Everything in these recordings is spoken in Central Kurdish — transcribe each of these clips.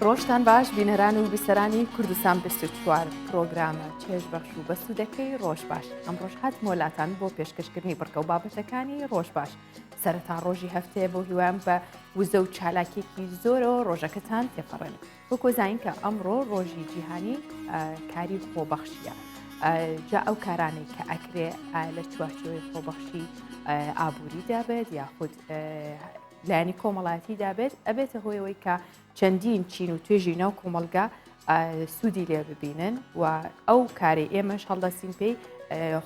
ڕۆژتان باش بینەران و بیسەرانی کوردستان 24 پرۆگرامە چێژ بەخش و بەسوودەکەی ڕۆژ باش ئەمڕۆژ هاتمەوە لاتان بۆ پێشکەشکردنی بڕگە و بابەتەکانی ڕۆژ باش سەرەتا ڕۆژی هەفتەیە بۆ هیوام بە وزە و چالاکیەکی زۆرەوە ڕۆژەکەتان تێپەڕێن وەکو زانین کە ئەمڕۆ ڕۆژی جیهانی کاری خۆبەخشیە جا ئەو کارانەی کە ئەکرێ لە چوارچێوەی خۆبەخشی ئابووریدا بێت یاخود لایەنی کۆمەڵایەتیدا بێت ئەبێتە هۆیەوەی کە چەندین چین و توێژی ناو کۆمەڵگا سوودی لێ ببینن و ئەو کارەی ئێمەش هەڵدەستین پێی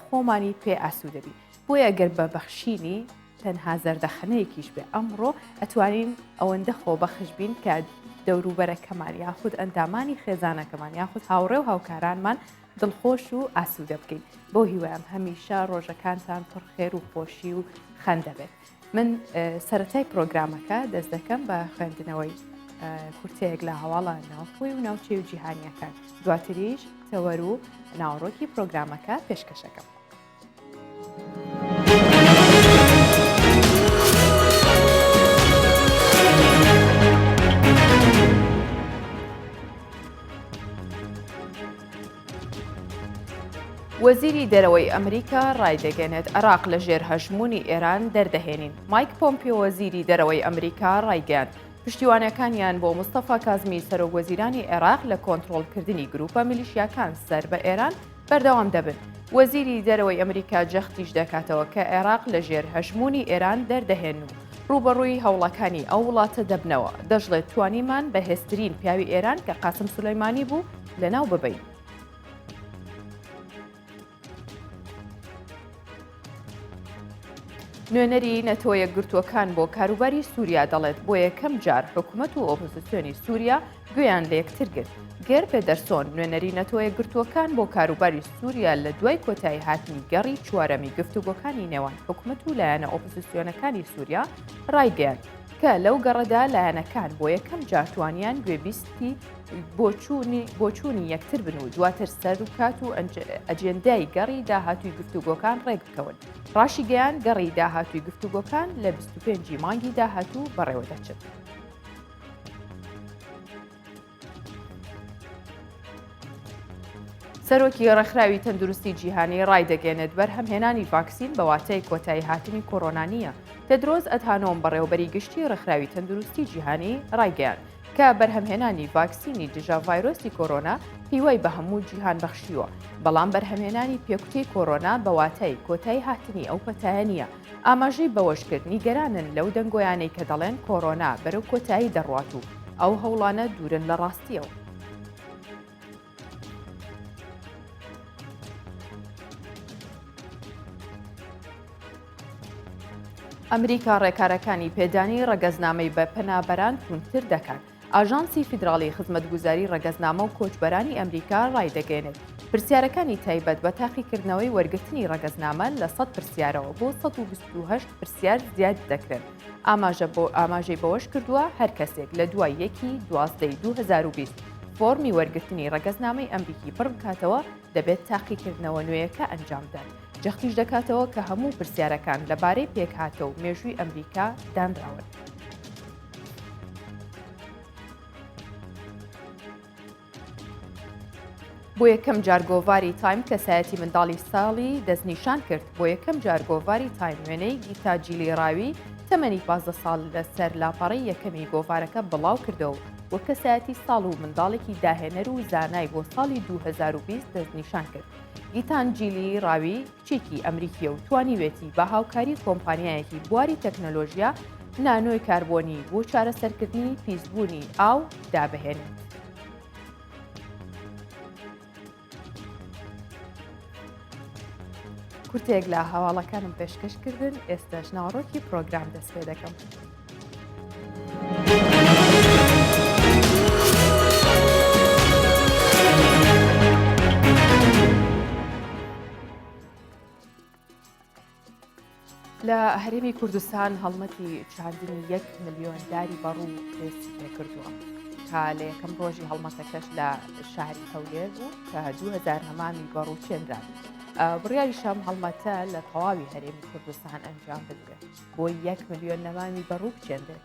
خۆمانی پێ ئاسوو دەبی بۆیە گەر بە بەخشینی تەنها زەردەخەنەیەکیش بێ ئەمڕۆ ئەتوانین ئەوەندە خۆبەخش بین کە دەوروبەرەکەمان یاخود ئەندامانی خێزانەکەمان یاخود هاوڕێ و هاوکارانمان دڵخۆش و ئاسوودە بکەین بۆ هیوام هەمیشە ڕۆژەکانتان پڕ خێر و خۆشی و خەندە بێت من سەرەتای پرۆگرامەکە دەست دەکەم بە خوێندنەوەی کورتەیەک لە هەواڵە ناوخۆی و ناوچەی و جیهانیەکان دواتریش تەوەر و ناوەڕۆکی پرۆگرامەکە پێشکەشەکەم. وەزیری دەرەوەی ئەمریکا ڕایدەگەنێت عێراق لە ژێر هەژموونی ئێران دەردەهێنین. مایک پۆمپیۆ وەزیری دەرەوەی ئەمریکا ڕایگەیاند، پشتیوانەکانیان بۆ مستەفا کازمی سەرۆک وەزیرانی عێراق لە کۆنترۆڵکردنی گروپە میلیشیاکان سەر بە ئێران بەردەوام دەبن. وەزیری دەرەوەی ئەمریکا جەختیش دەکاتەوە کە عێراق لە ژێر هەژموونی ئێران دەردەهێنن و ڕووبەڕووی هەوڵەکانی ئەو وڵاتە دەبنەوە، دەشڵێت توانیمان بەهێزترین پیاوی ئێران کە قاسم سولەیمانی بوو لەناو ببەین. نوێنەری نەتەوە یەکگرتووەکان بۆ کاروباری سووریا دەڵێت بۆ یەکەم جار حکومەت و ئۆپۆزیسیۆنی سووریا گوێیان لە یەکتر گرت. گێر پێدەرسۆن، نوێنەری نەتەوە یەکگرتووەکان بۆ کاروباری سووریا لە دوای کۆتایی هاتنی گەڕی چوارەمی گفتوگۆکانی نێوان حکومەت و لایەنە ئۆپۆزیسیۆنەکانی سووریا ڕایگەیاند کە لەو گەڕەدا لایەنەکان بۆ یەکەم جار توانیان گوێبیستی بۆچوونی یەکتر بن و دواتر سەر و کات و ئەجێندای گەڕی داهاتووی گفتوگۆکان ڕێکبکەون. ڕاشیگەیاند گەڕی داهاتووی گفتوگۆکان لە 25 ی مانگی داهاتوو بەڕێوەدەچن. سەرۆکی ڕێکخراوی تەندروستی جیهانی ڕایدەگەێنێت بەرهەمهێنانی ڤاکسین بە واتای کۆتایی هاتنی کۆرۆنا نییە. تێدرۆس ئەدهانۆم بەڕێوەبەری گشتی ڕێکخراوی تەندروستی جیهانی ڕایگەیاند کە بەرهەمهێنانی ڤاکسینی دژە ڤایرۆسی کۆرۆنا هیوای بە هەموو جیهان بەخشیوە، بەڵام بەرهەمهێنانی پێکوتەی کۆرۆنا بە واتای کۆتایی هاتنی ئەو پەتایە نییە. ئاماژەی بەوەشکرد، نیگەرانن لەو دەنگۆیانەی کە دەڵێن کۆرۆنا بەرەو کۆتایی دەڕوات و ئەو هەوڵانە دوورن لە ڕاستییەوە. ئەمریکا ڕێکارەکانی پێدانی ڕەگەزنامەی بە پەنابەران توندتر دەکات. ئاژانسی فیدراڵی خزمەتگوزاری ڕەگەزنامە و کۆچبەرانی ئەمریکا ڕایدەگەیەنێت، پرسیارەکانی تایبەت بە تاقیکردنەوەی وەرگرتنی ڕەگەزنامە لە 100 پرسیارەوە بۆ 128 پرسیار زیاد دەکرێن. ئاماژە بۆ ئاماژەی بەوەش کردووە، هەر کەسێک لە دوای یەکی دوازدەی 2020 فۆرمی وەرگرتنی ڕەگەزنامەی ئەمریکی پڕ بکاتەوە، دەبێت تاقیکردنەوە نوێیەکە ئەنجام بدات. جەختیش دەکاتەوە کە هەموو پرسیارەکان لەبارەی پێکهاتە و مێژووی ئەمریکا دانراون. بۆ یەکەم جار گۆڤاری تایم کەسایەتی منداڵی ساڵی دەستنیشان کرد بۆ یەکەم جار گۆڤاری تایم وێنەی گیتا جیلی ڕاوی تەمەنی 15 ساڵ لەسەر لاپەڕەی یەکەمی گۆڤارەکە بڵاو کردەوە و کەسایەتی ساڵ و منداڵێکی داهێنەر و زانای بۆ ساڵی 2020 دەستنیشان کرد. گیتانجیلی ڕاوی کچێکی ئەمریکییە و توانیوێتی بە هاوکاری کۆمپانیایەکی بواری تەکنەلۆژیا نانۆی کاربۆنی بۆ چارەسەرکردنی پیسبوونی ئاو دابهێنێت. کورتێک لە هەواڵەکانم پێشکەش کردن ئێستاش ناوەڕۆکی پرۆگرام دەست پێ دەکەم. لە هەرێمی کوردستان هەڵمەتی چاندنی یەک ملیۆن داری بەڕوو دەستی پێکردووە کە لە یەکەم ڕۆژی هەڵمەتەکەش لە شاری هەولێر بوو کە 2000 نەمامی بەڕوو چێنران. بڕیاریشە ئەم هەڵمەتە لە تەواوی هەرێمی کوردستان ئەنجام بدرێت. بۆ یەک ملیۆن نەمامی بەڕوو بچێنرێت.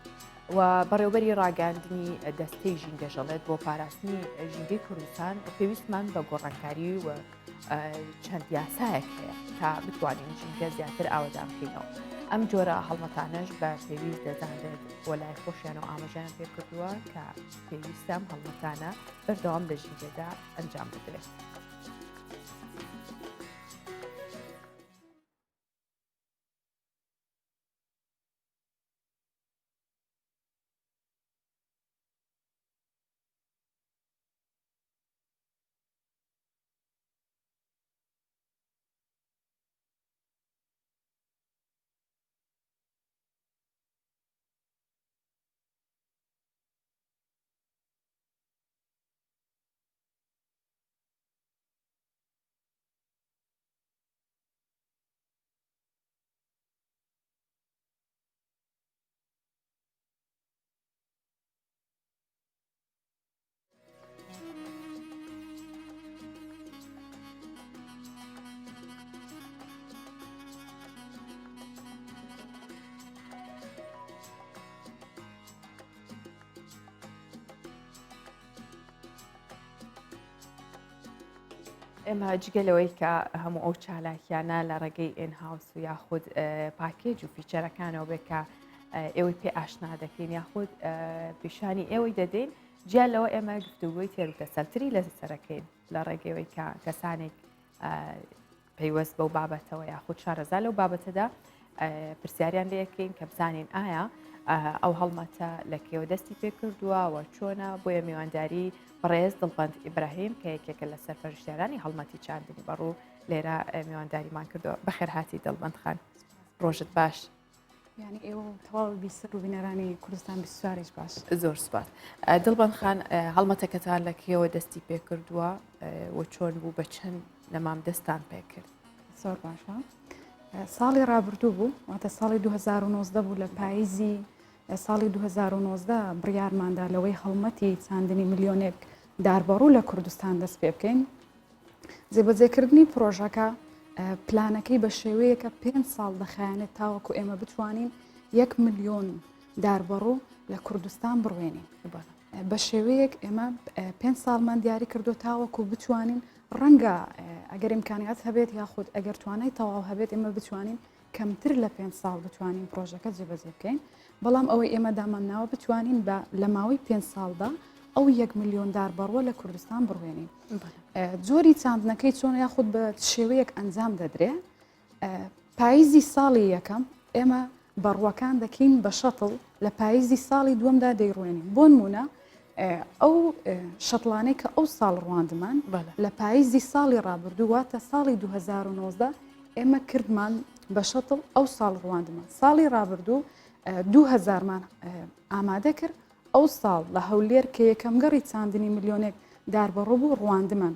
و بەڕێوبەری ڕاگەاندنی دەستەی ژینگەژەڵێت بۆ پاراستنی ژینگەی کوردستان پێویستمان بە گۆڕانکاری و چەند یاسایەک هەیە تا بتوانین ژینگە زیاتر ئاوەدان بکەینەوە. ئەم جۆرە هەڵمەتانەش بە پێویست دەزانرێت و لای خۆشیانەوە ئاماژەیان پێکردووە کە پێویستە ئەم هەڵمەتانە بەردەوام لە ژینگەدا ئەنجام بدرێت. ئێمە جگە لەوەی کە هەموو ئەو چالاکیانە لە ڕێگەی in-house و یاخود package و feature ەکانەوە بێت کە ئێوەی پێ ئاشنا دەکەین یاخود پیشانی ئێوەی دەدەین جیا لەوە ئێمە گفتوگۆی تێر و تەسەلتری لە سەرەکەین لە ڕێگەیەوەی کە کەسانێک پەیوەست بەو بابەتەوە یاخود شارەزا لەو بابەتەدا پرسیاریان لەکەین کە بزانین ئایا ئەو هەڵمەتە لە کێوە دەستی پێکردووە و چۆنە بۆیە میوانداری بەڕێز دڵبەند ئیبراهیم کە یەکێکە لە سەرپەرشتیارانی هەڵمەتی چاندنی بەڕوو لێرە میوانداریمان کردووە بەخێرهاتی دڵبەند خان ڕۆژت باش. یعنی ئێوە و تەواوی بیسەر و بینەرانی کوردستان بیستواریش باش. زۆر سوپاس. دڵبەند خان هەڵمەتەکەتان لە کێوە دەستی پێکردووە و چۆن بوو بە چەند نەمام دەستان پێکرد؟ زۆر باشە. ساڵی ڕابردوو بوو واتە ساڵی 2019 بوو لە پاییزی ساڵی 2019 بڕیارماندا لەوەی هەڵمەتی چاندنی ملیۆنێک داربەڕوو لە کوردستان دەست پێ بکەین. جێبەجێکردنی پرۆژەکە پلانەکەی بە شێوەیەکە پێ ساڵ دەخایەنێت تاوەکو ئێمە بتوانین یەک ملیۆن داربەڕوو لە کوردستان بڕوێنین. بە شێوەیەک ئێمە پێ ساڵمان دیاری کردو تاوەکو بتوانین ڕەنگە ئەگەر ئیمکانیات هەبێت یاخود ئەگەر توانای تەواو هەبێت ئێمە بتوانین کەمتر لە پێنج ساڵ بتوانین پرۆژەکە جێبەجێ بکەین، بەڵام ئەوەی ئێمە دامانناوە بتوانین بە لە ماوەی پێنج ساڵدا ئەو یەک ملیۆن دار بەڕووە لە کوردستان بڕوێنین. جۆری چاندنەکەی چۆن یاخود بە شێوەیەک ئەنجام دەدرێ پاییزی ساڵی یەکەم ئێمە بەڕووەکان دەکەین بە شەتڵ لە پاییزی ساڵی دووەمدا دەیڕوێنین بۆ نمونە ئەو شەتڵانەی کە ئەو ساڵ ڕواندمان لە پاییزی ساڵی ڕابردوو واتە ساڵی 2019 ئێمە کردمان بە شەتڵ ئەو ساڵ ڕواندمان ساڵی ڕابردوو دوهزارمان ئامادە کرد ئەو ساڵ لە هەولێر کە یەکەم گەڕی چاندنی ملیۆنێک داربەڕوو بوو ڕواندمان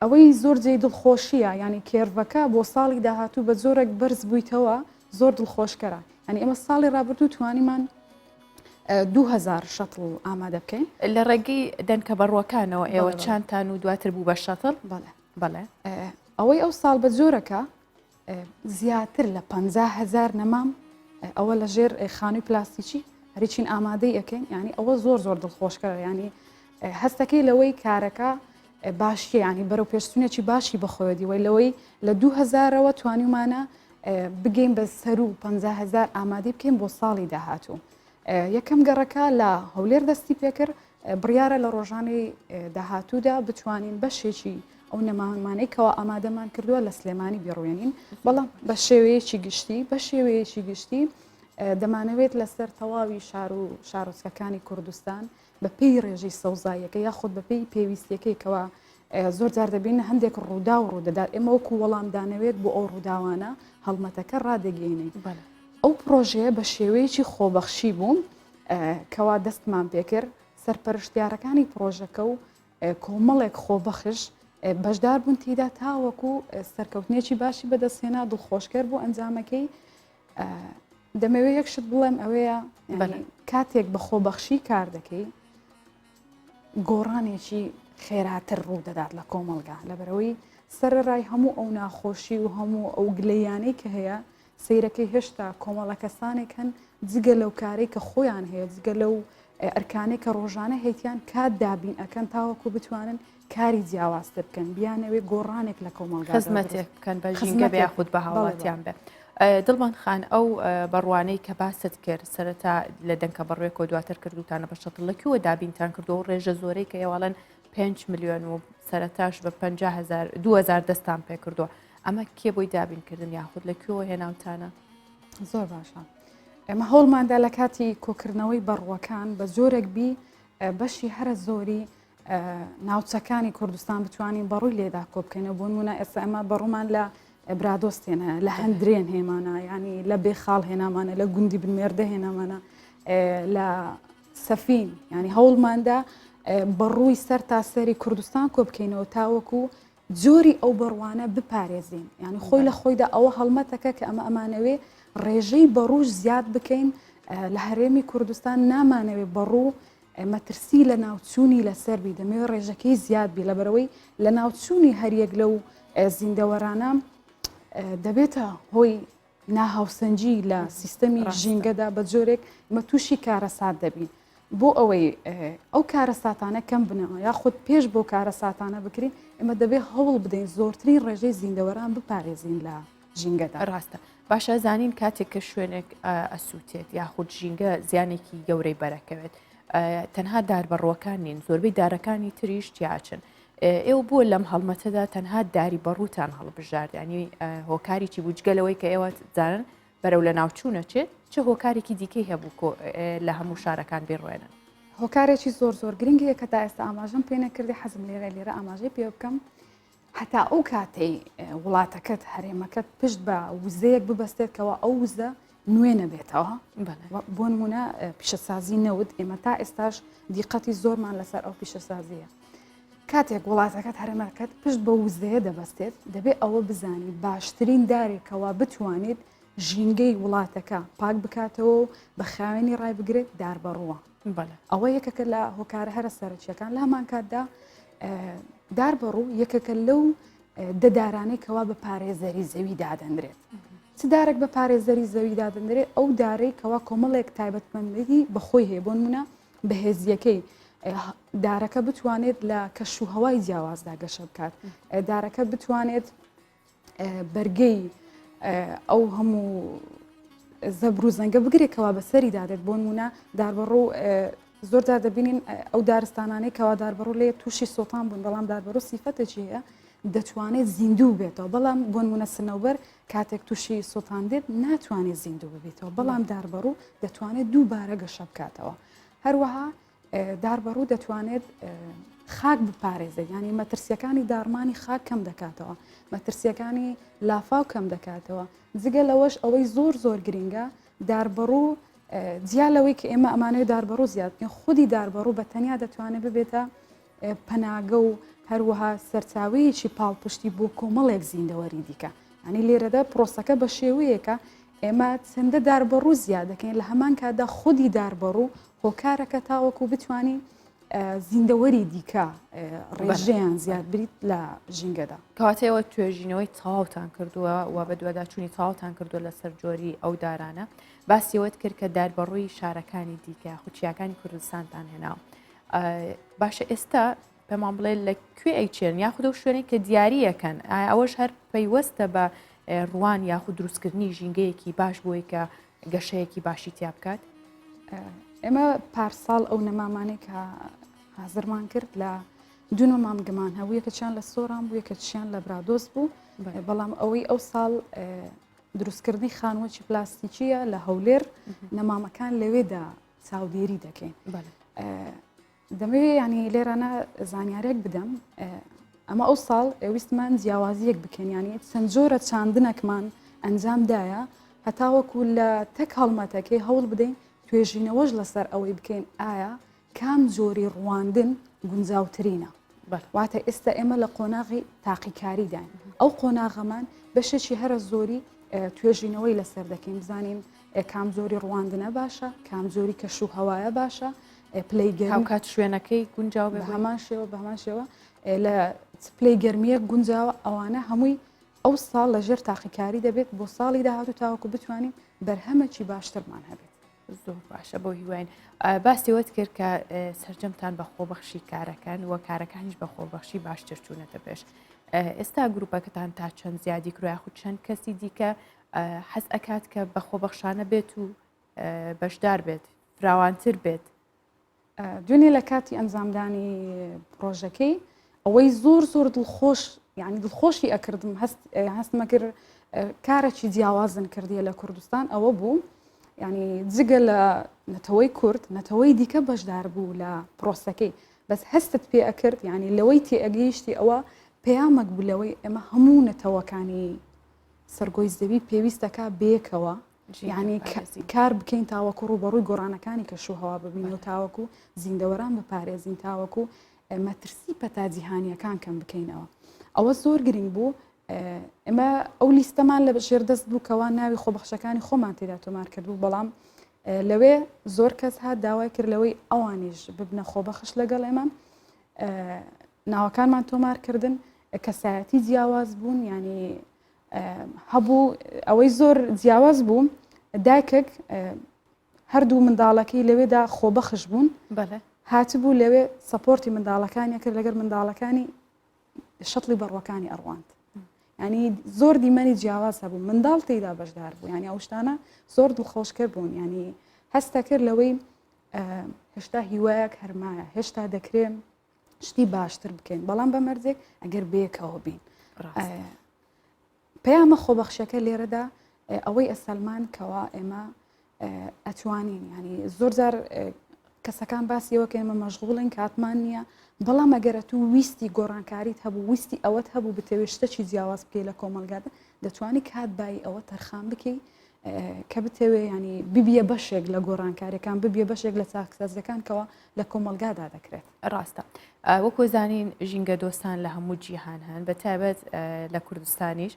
ئەوەی زۆر جێی دڵخۆشیە یعنی curve ەکە بۆ ساڵی داهاتوو بە جۆرێک بەرز بوویتەوە زۆر دڵخۆشکەرە یعنی ئێمە ساڵی ڕابردوو توانیمان 2000 شەتڵ ئامادە بکەین لە ڕێگەی دەنکە بەڕوەکانەوە ئێوە چانتان و دواتر بوو بە شەتڵ بەڵێ بەڵێ. ئەوەی ئەو ساڵ بە جۆرەکە زیاتر لە 50 هزار نەمام ئەوە لە ژێر خانووی پلاستیکی هەریچین ئامادەی ئەەکەین ینی ئەوە زۆر زۆر دڵخۆشکەرە ینی هەستەکەی لەوەی کارەکە باشیە ینی بەرەو پێشتونێکی باشی بەخۆوە دیوەی لەوەی لە 2000ەوە توانیمانە بگەین بە سەر و 50 هزار ئامادەی بکەین بۆ ساڵی داهاتوو یەکەم گەڕەکە لە هەولێر دەستی پێکرد بڕیارە لە ڕۆژانی داهاتوودا بتوانین بەشێکی ئەو نەمامانەی کەوا ئامادەمان کردووە لە سلێمانی بیڕوێنین بەڵام بە شێوەیەکی گشتی بە شێوەیەکی گشتی دەمانەوێت لەسەر تەواوی شار و شارۆچکەکانی کوردستان بە پێی ڕێژەی سەوزاییەکە یاخود بە پێی پێویستیەکەی کەوا زۆر جار دەبین هەندێک ڕوودا و ڕوودەدات ئێمە وەکو وەڵامدانەوێت بۆ ئەو ڕووداوانە هەڵمەتەکە ڕادەگەینین ئەو پرۆژەیە بە شێوەیەکی خۆبەخشی بوو کەوا دەستمان پێکرد، سەرپەرشتیارەکانی پڕۆژەکە و کۆمەڵێک خۆبەخش بەشدار بوون تێیدا تاوەکو سەرکەوتنێکی باشی بەدەستهێنا، دڵخۆشکەر بوو ئەنجامەکەی. دەمەوێت یەک شت بڵێم ئەوەیە کاتێک بە خۆبەخشی کار دەکەی گۆڕانێکی خێراتر ڕوو دەدات لە کۆمەڵگا لەبەرەوەی سەرەڕای هەموو ئەو ناخۆشی و هەموو ئەو گلەیانەی کە هەیە. سەیرەکەی هێشتا کۆمەڵە کەسانێک هەن جگە لەو کارەی کە خۆیان هەیە جگە لەو ئەرکانەی کە ڕۆژانە هەیتیان کات دابین ئەکەن تاوەکو بتوانن کاری جیاوازتر بکەن بیانەوێ گۆڕانێک لە کۆمەڵگا خزمەتێک بکەن بە ژینگە بێ یاخود بە هاوڵاتیان بێ. دڵبان خان ئەو بەڕوانەی کە باست کرد سەرەتا لە دەنکە بەڕوێکەوە دواتر کردوتانە بە شەتڵ لە کوێوە دابینتان کردو و ڕێژە زۆرەی کە ئێوەڵەن 5 ملیۆن و سەرەتاش بە 50 2000 دەستان پێ کردووە ئەمە کێ بۆی دابینکردن یاخود لە کوێوە هێناوتانە؟ زۆر باشە ئێمە هەوڵماندا لە کاتی کۆکردنەوەی بەڕووەکان بە جۆرێک بی بەشی هەرە زۆری ناوچەکانی کوردستان بتوانین بەڕووی لێدا کۆ بکەینەوە بۆ نمونە ئێستا ئەمە بەڕوومان لە برادۆست هێنا لە هەندرێن هێمانە ینی لە بێخاڵ هێنامانە لە گوندی بنمێردە هێنامانە لە سەفین ینی هەوڵماندا بەڕووی سەر تا سەری کوردستان کۆ بکەینەوە تاوەکو جۆری ئەو بەڕوانە بپارێزین یعنی خۆی لە خۆیدا ئەوە هەڵمەتەکە کە ئەمە ئەمانەوێ ڕێژەی بەڕوش زیاد بکەین لە هەرێمی کوردستان نامانەوێ بەڕوو مەترسی لە ناوچوونی لەسەر بی دەمەوێت ڕێژەکەی زیاد بی لەبەرەوەی لە ناوچوونی هەریەک لەو زیندەوەرانە دەبێتە هۆی ناهاوسەنگی لە سیستەمی ژینگەدا بە جۆرێک ئمە تووشی کارەسات دەبین بۆ ئەوەی ئەو کارەساتانە کەم بنەوە یاخود پێش بۆ کارەساتانە بکرین ئمە دەبێت هەوڵ بدەین زۆرترین ڕێژەی زیندەوەران بپارێزین لە ژینگەدا. ڕاستە باشە زانین کاتێک کە شوێنێک ئەسووتێت یاخود ژینگە زیانێکی گەورەی بەرەکەوێت تەنها دار بەڕووەکان نین زۆربەی دارەکانی تریش تیاچن ئێوە بۆ لەم هەڵمەتەدا تەنها داری بەڕووتان هەڵبژارد ینی هۆکاری چی بوو جگە لەوەی کە ئێوە زانن بەرەو لە ناوچوونە چێت چه هۆکارێکی دیکەی هەبوو لە هەموو شارەکان بیڕوێنن؟ هۆکارێکی زۆر زۆر گرنگ هەیە کە تا ئێستا ئاماژەم پێ نەکردی حەزم لێرە لێرە ئاماژەی پێ بکەم هەتا ئەو کاتەی وڵاتەکەت هەرێمەکەت پشت بە وزەیەک ببەستێت کەەوە ئەو وزە نوێ نەبێتەوە بۆ نمونە پیشەسازی نەوت ئێمە تا ئێستاش دیقەتی زۆرمان لەسەر ئەو پیشەسازیە کاتێک وڵاتەکەت هەرێمەکەت پشت بە وزەیە دەبەستێت دەبێت ئەوە بزانی باشترین دارێکەوە بتوانیت ژینگەی وڵاتەکە پاک بکاتەوە و بە خاوێنی ڕایبگرێت داربەڕووە ئەوە یەکەکە لە هۆکارە هەرە سەرەکیەکان لە هەمان کاتدا دار بەڕوو یەکەکە لەو دە دارانەی کەوا بە پارێزەری زەوی دادەنرێت چ دارێک بە پارێزەری زەوی دادەنرێت ئەو دارەی کەوا کۆمەڵێک تایبەتمەندی بەخۆی هەیە بۆ نمونە بەهێزیەکەی دارەکە بتوانێت لە کەش و هەوای جیاوازدا گەشە بکات دارەکە بتوانێت بەرگەی ئەو هەموو زەبر و زەنگە بگرێکەوە بەسەری دادێت بۆ نمونە داربەڕوو زۆر جار دەبینین ئەو دارستانانەی کەوا داربەڕوو لێ تووشی سۆتان بوون بەڵام داربەڕوو سیفەتێکی هەیە دەتوانێت زیندوو بێتەوە بەڵام بۆ نمونە سنەوبەر کاتێک تووشی سوڵتان دێت ناتوانێت زیندوو ببێتەوە بەڵام داربەڕوو دەتوانێت دووبارە گەشە بکاتەوە هەروەها داربەڕوو دەتوانێت خاک بپارێزێت ینی مەترسیەکانی داڕمانی خاک کەم دەکاتەوە مەترسیەکانی لافاو کەم دەکاتەوە جگە لەوەش ئەوەی زۆر زۆر گرنگە داربەڕوو جیا لەوەی کە ئێمە ئەمانەوەی داربەڕوو زیاد بکەین خودی داربەڕوو بە تەنیا دەتوانێت ببێتە پەناگە و هەروەها سەرچاوەیەکی پاڵپشتی بۆ کۆمەڵێک زیندەوەری دیکە ئەنی لێرەدا پرۆسەکە بە شێوەیەکە ئێمە چەندە داربەڕوو زیاد دەکەین لە هەمان کاتدا خودی داربەڕوو هۆکارەکە تاوەکو بتوانین زیندەوەری دیکە ڕێژەیان زیاد بریت لە ژینگەدا. کەواتە ئێوە توێژینەوەی تەواوتان کردووە و بەدواداچوونی تەواوتان کردووە لەسەر جۆری ئەو دارانە باسی ئەوەت کرد کە دار بەڕووی شارەکانی دیکە یاخود چیاکانی کوردستانتان هێناوە باشە ئێستا پێمان بڵێ لە کوێ ئەیچێن یاخود ئەو شوێنێک کە دیاریەکەن ئایا ئەوەش هەر پەیوەستە بە ڕوان یاخود دروستکردنی ژینگەیەکی باش بۆی کە گەشەیەکی باشی تیا بکات؟ ئێمە پارساڵ ئەو نەمامانەی کە حازرمان کرد لە دوو نەمامگەمان هەبوو یەکەچیان لە سۆران بوو یەکەچیان لە برادۆست بوو بەڵام ئەوەی ئەو ساڵ دروستکردنی خانووەکی پلاستیکیە لە هەولێر نەمامەکان لەوێدا چاودێری دەکەین. دەمەوێ ینی لێرانە زانیارێک بدەم ئەمە ئەو ساڵ ویستمان جیاوازیەک بکەین ینی چەند جۆرە چاندنەکمان ئەنجام دایە هەتاوەکو لە تەک هەڵمەتەکەی هەوڵ بدەین توێژینەوەش لەسەر ئەوەی بکەین ئایا کام جۆری ڕواندن گونجاوترینە واتە ئێستا ئێمە لە قۆناغی تاقیکاریداین ئەو قۆناغەمان بەشێکی هەرە زۆری توێژینەوەی لەسەر دەکەین بزانین کام جۆری ڕواندنە باشە کام جۆری کەش و هەوایە باشە پلەی گەرمی هاوکات شوێنەکەی گونجاو بە هەمان شێوە بە هەمان شێوە لە پلەی گەرمیە گونجاوە ئەوانە هەمووی. ئەو ساڵ لە ژێر تاقیکاری دەبێت بۆ ساڵی داهاتوو تاوەکو بتوانین بەرهەمەکی باشترمان هەبێت. زۆر باشە بۆ هیواین باسی وەت کرد کە سرجەمتان بە خۆبەخشی کارەکان و کارەکانیش بە خۆبەخشی باشتر چوونەتە پێش ئێستا گروپەکەتان تا چەند زیادی کرو یاخود چەند کەسی دیکە حەز ئەکات کە بە خۆبەخشانە بێت و بەشدار بێت فراوانتر بێت دوێنێ لە کاتی ئەنجامدانی پرۆژەکەی ئەوەی زۆر زۆر دڵخۆش یعنی دڵخۆشی ئەکردم هەست هەستمە کرد کارێکی جیاوازن کردیە لە کوردستان ئەوە بوو ینی جگە لە نەتەوەی کورد نەتەوەی دیکە بەشدار بوو لە پرۆسەکەی بەس هەستت پێ ئەکرد ینی لەوەی تێئەگەیشتی ئەوە پەیامەک بوو لەوەی ئێمە هەموو نەتەوەکانی سەرگۆی زەوی پێویستەکە بێکەوە یانی کار بکەین تاوەکو ڕووبەڕووی گۆڕانەکانی کەشوهەوا ببین و تاوەکو زیندەوەران بپارێزین تاوەکو مەترسی پەتا جیهانیەکان کەم بکەینەوە ئەوە زۆر گرنگ بوو ئێمە ئەو لیستەمان لە ژێردەست بوو کەوا ناوی خۆبەخشەکانی خۆمان تێدا تۆمار کردبوو بەڵام لەوێ زۆر کەس هات داوای کرد لەوەی ئەوانیش ببنە خۆبەخش لەگەڵ ئێمە ناوەکانمان تۆمارکردن کەسایەتی جیاواز بوون ینی هەبوو ئەوەی زۆر جیاواز بوو دایکێک هەردوو منداڵەکەی لەوێدا خۆبەخش بوون هاتبوو لەوێ سەپۆرتی منداڵەکانی کرد لەگەر منداڵەکانی شەتڵی بەڕوەکانی ئەڕواند ینی زۆر دیمەنی جیاواز هەبوو منداڵ تێدا بەشدار بوو ینی ئەو شتانە زۆر دڵخۆشکەر بوون ینی هەستە کرد لەوەی هێشتا هیوایەک هەرمایە هێشتا دەکرێن شتی باشتر بکەین بەڵام بە مەرجێک ئەگەر بێکەوە بین پەیامە خۆبەخشەکە لێرەدا ئەوەی ئەسەلمان کەوا ئێمە ئەتوانین ینی زۆر جار کەسەکان باسیەوە کە ئێمە مەشغوڵین کاتمان نییە بەڵام ئەگەرە تو ویستی گۆڕانکاریت هەبوو ویستی ئەوەت هەبوو بتەوێت شتەکی جیاواز بکەی لە کۆمەلگادا دەتوانی کات بایی ئەوە تەرخان بکەی کە بتەوێ ینی ببیە بەشێک لە گۆڕانکاریەکان ببیە بەشێک لە چاکسازیەکان کەەوە لە کۆمەلگادا دەکرێت. ڕاستە وەکو زانین ژینگە دۆستان لە هەموو جیهان هەن بە تایبەت لە کوردستانیش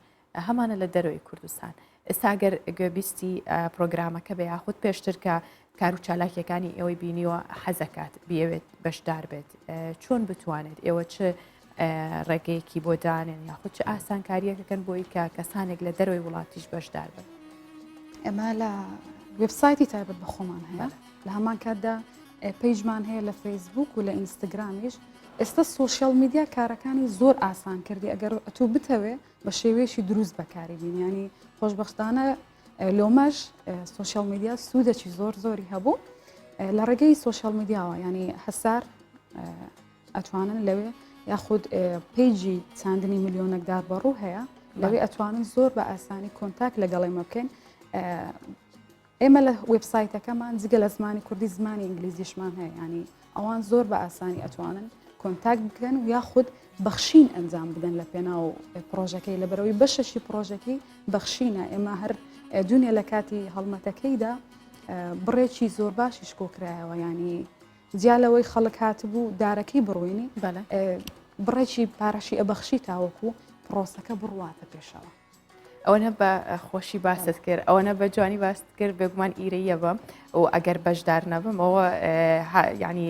هەمانە لە دەرەوەی کوردستان ئێستا گەر گوێبیستی پرۆگرامەکە بێ یاخود پێشتر کە کار و چالاکیەکانی ئێوەی بینیوە حەزەکات بیەوێت بەشدار بێت چۆن بتوانێت ئێوە چ ڕێگەیەکی بۆ دانێن یاخود چ ئاسانکاریەکەکەن بۆی کە کەسانێک لە دەرەوەی وڵاتیش بەشدار بن؟ ئێمە لە وێبسایتی تایبەت بە خۆمان هەیە لە هەمان کاتدا page مان هەیە لە فەیسبوک و لە ئینستاگرامیش ئێستا social media کارەکانی زۆر ئاسان کردی ئەگەر ئەتوو بتەوێ بە شێوەیەکی دروست بەکاری بین ینی خۆشببختانە لۆمەش social media سوودەکی زۆر زۆری هەبوو لە ڕێگەی social media وە ینی هەسار ئەتوانن لەوێ یاخود page ی چاندنی ملیۆنێک دار بەڕوو هەیە لەوێ ئەتوانن زۆر بە ئاسانی contact لەگەڵ ئێمە بکەین ئێمە لە وێبسایتەکەمان جگە لە زمانی کوردی زمانی ئینگلیزیشمان هەیە ینی ئەوان زۆر بە ئاسانی ئەتوانن contact بکەن و یاخود بەخشین ئەنجام بدەن لە پێناو پرۆژەکەی لە بەرەوەی بەشەشی پرۆژەکەی بەخشینە ئێمە هەر دونێ لە کاتی هەڵمەتەکەیدا بڕێکی زۆر باشیش کۆکرایەوە ینی جیا لەوەی خەڵک هاتبوو دارەکەی بڕوێنی بڕێکی پارەشی ئەبەخشی تاوەکو پرۆسەکە بڕواتە پێشەوە. ئەوەنە بە خۆشی باست کرد ئەوەنە بە جوانی باست کرد بێگومان ئیرەیە بم و ئەگەر بەشدار نەبم ئەوە ینی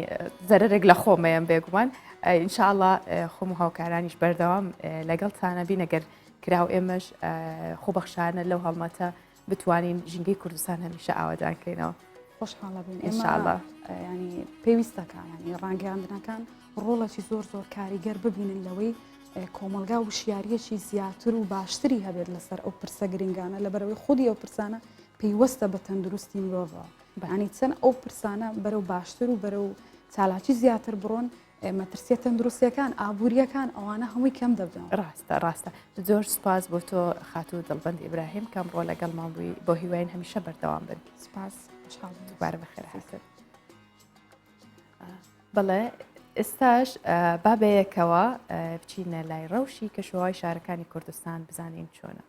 زەرێک لە خۆمەیەم بێگومان ئینشاءله خۆم و هاوکارانیش بەردەوام لەگەڵتانە بین ئەگەر کراو ئێمەش خۆبەخشانە لەو هەڵمەتە بتوانین ژینگەی کوردستان هەمیشە ئاوادان کەینەوە. خۆشحاڵە بین ئینشاءاللە ینی پێویستەکە ینی ڕاگەیاندنەکان ڕۆڵێکی زۆر زۆر کاریگەر ببینن لەوەی کۆمەلگا وشیاریەکی زیاتر و باشتری هەبێت لەسەر ئەو پرسە گرنگانە لەبەرەوەی خودی ئەو پرسانە پەیوەستە بە تەندروستی مرۆڤەوە بەانی چەند ئەو پرسانە بەرەو باشتر و بەرەو چالاکی زیاتر بڕۆن مەترسیە تەندروستیەکان ئابووریەکان ئەوانە هەمووی کەم دەبنەوە. ڕاستە ڕاستە زۆر سوپاس بۆ تۆ خاتوو دڵبەند ئیبراهیم کە ئەمڕۆ لەگەڵمان بووی بۆ هیواین هەمیشە بەردەوام بن. سوپاس خۆشحاڵ بووم. دووبارە بەخێر هاتن. بەڵێ ئێستاش با بەیەکەوە بچینە لای ڕەوشی کەشوهەوای شارەکانی کوردستان بزانین چۆنە.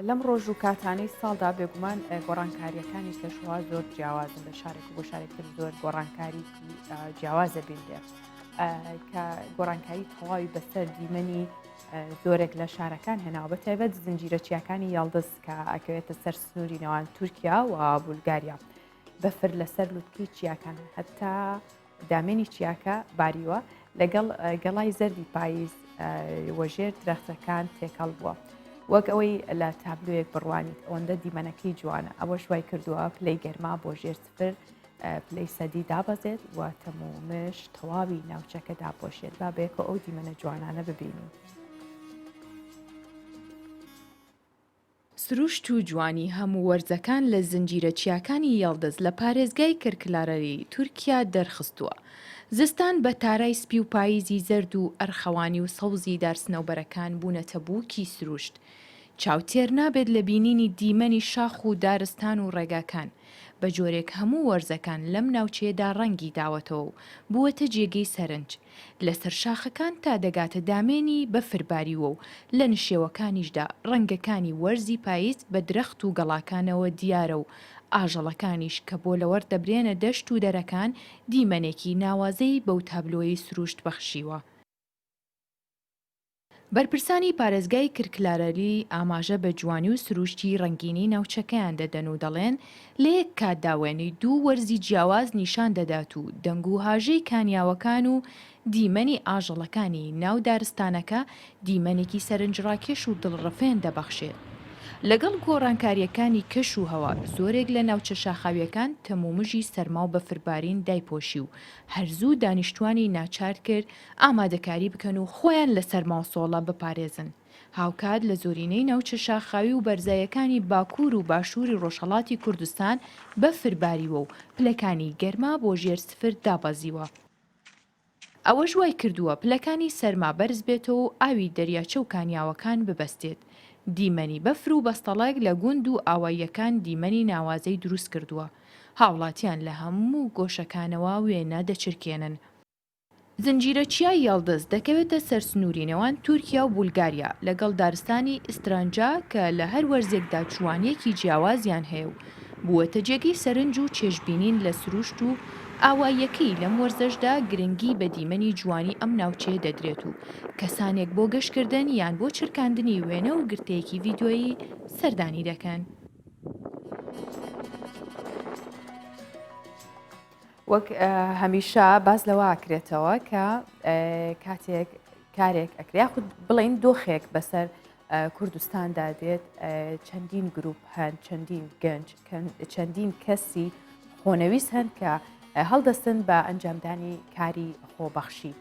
لەم ڕۆژ و کاتانەی ساڵدا بێگومان گۆڕانکارییەکانی کەشوهەوا زۆر جیاوازن لە شارێک و بۆ شارێک تر زۆر گۆڕانکاری جیاوازە بینرێ کە گۆڕانکاری تەواوی بەسەر دیمەنی زۆرێک لە شارەکان هێناوە بە تایبەت زنجیرە چیاکانی یاڵدز کە ئەکەوێتە سەر سنووری نێوان تورکیا و بولگاریا بەفر لەسەر لوتکەی چیاکان هەتا دامێنی چیاکە باریوە لەگەڵ گەڵای زەردی پاییز و ژێر درەختەکان تێکەڵ بووە. وەک ئەوەی لە تابلۆیەک بڕوانیت ئەوەندە دیمەنەکەی جوانە ئەوەش وای کردووە پلەی گەرما بۆ ژێر سفر پلەی سەدی دابەزێت و تەمومژ تەواوی ناوچەکە داپۆشێت با بەیەکەوە ئەو دیمەنە جوانانە ببینین. سروشت و جوانی هەموو وەرزەکان لە زنجیرە چیاکانی یەڵدز لە پارێزگای کرکلارەلی تورکیا دەرخستووە. زستان بە تارای سپی و پاییزی زەرد و ئەرخەوانی و سەوزی دارسنەوبەرەکان بوونەتە بووکی سروشت. چاو تێر نابێت لە بینینی دیمەنی شاخ و دارستان و ڕێگاکان. بە جۆرێک هەموو وەرزەکان لەم ناوچەیەدا ڕەنگی داوەتەوە و بووەتە جێگەی سەرنج. لەسەر شاخەکان تا دەگاتە دامێنی بەفر باریوە و لە نشێوەکانیشدا ڕەنگەکانی وەرزی پاییز بە درەخت و گەڵاکانەوە دیارە و ئاژەڵەکانیش کە بۆ لەوەڕ دەبرێنە دەشت و دەرەکان دیمەنێکی ناوازەی بەو تابلۆیەی سروشت بەخشیوە. بەرپرسانی پارێزگای کرکلارەلی ئاماژە بە جوانی و سروشتی ڕەنگینی ناوچەکەیان دەدەن و دەڵێن، لە یەک کاتدا وێنەی دوو وەرزی جیاواز نیشان دەدات و دەنگ و هاژەی کانیاوەکان و دیمەنی ئاژەڵەکانی ناو دارستانەکە دیمەنێکی سەرنجڕاکێش و دڵڕفێن دەبەخشێت. لەگەڵ گۆڕانکارییەکانی کەش و هەوا زۆرێک لە ناوچە شاخاوییەکان تەمومژی سەرما و بەفربارین دایپۆشی و هەر زوو دانیشتوانی ناچار کرد ئامادەکاری بکەن و خۆیان لە سەرماوسۆڵە بپارێزن. هاوکات لە زۆرینەی ناوچە شاخاوی و بەرزاییەکانی باکوور و باشووری ڕۆژهەڵاتی کوردستان بەفر باریوە و پلەکانی گەرما بۆ ژێر سفر دابەزیوە. ئەوەش وایکردووە پلەکانی سەرما بەرزبێتەوە و ئاوی دەریاچە و کانیاوەکان ببەستێت. دیمەنی بەفر و بەستەڵەک لە گوند و ئاواییەکان دیمەنی ناوازەی دروستکردووە. هاوڵاتیان لە هەموو گۆشەکانەوە وێنە دەچرکێنن. زنجیرە چیای یەڵدز دەکەوێتە سەر سنووری نێوان تورکیا و بولگاریا لەگەڵ دارستانی ئیسترانجا کە لە هەر وەرزێکدا جوانییەکی جیاوازیان هەیە و بووەتە جێگەی سەرنج و چێژبینین لە سروشت و ئاواییەکەی لەم وەرزەشدا گرنگی بە دیمەنی جوانی ئەم ناوچەیە دەدرێت و کەسانێک بۆ گەشتکردن یان بۆ چرکاندنی وێنە و گرتەیەکی ڤیدیۆیی سەردانی دەکەن. وەک هەمیشە باس لەوە ئەکرێتەوە کە کاتێک کارێک ئەکرێ یاخود بڵین دۆخێک بەسەر کوردستاندا دێت چەندین گروپ هەن چەندین گەنج چەندین کەسی خۆنەویست هەن کە هەڵدەستن بە ئەنجامدانی کاری خۆبەخشی.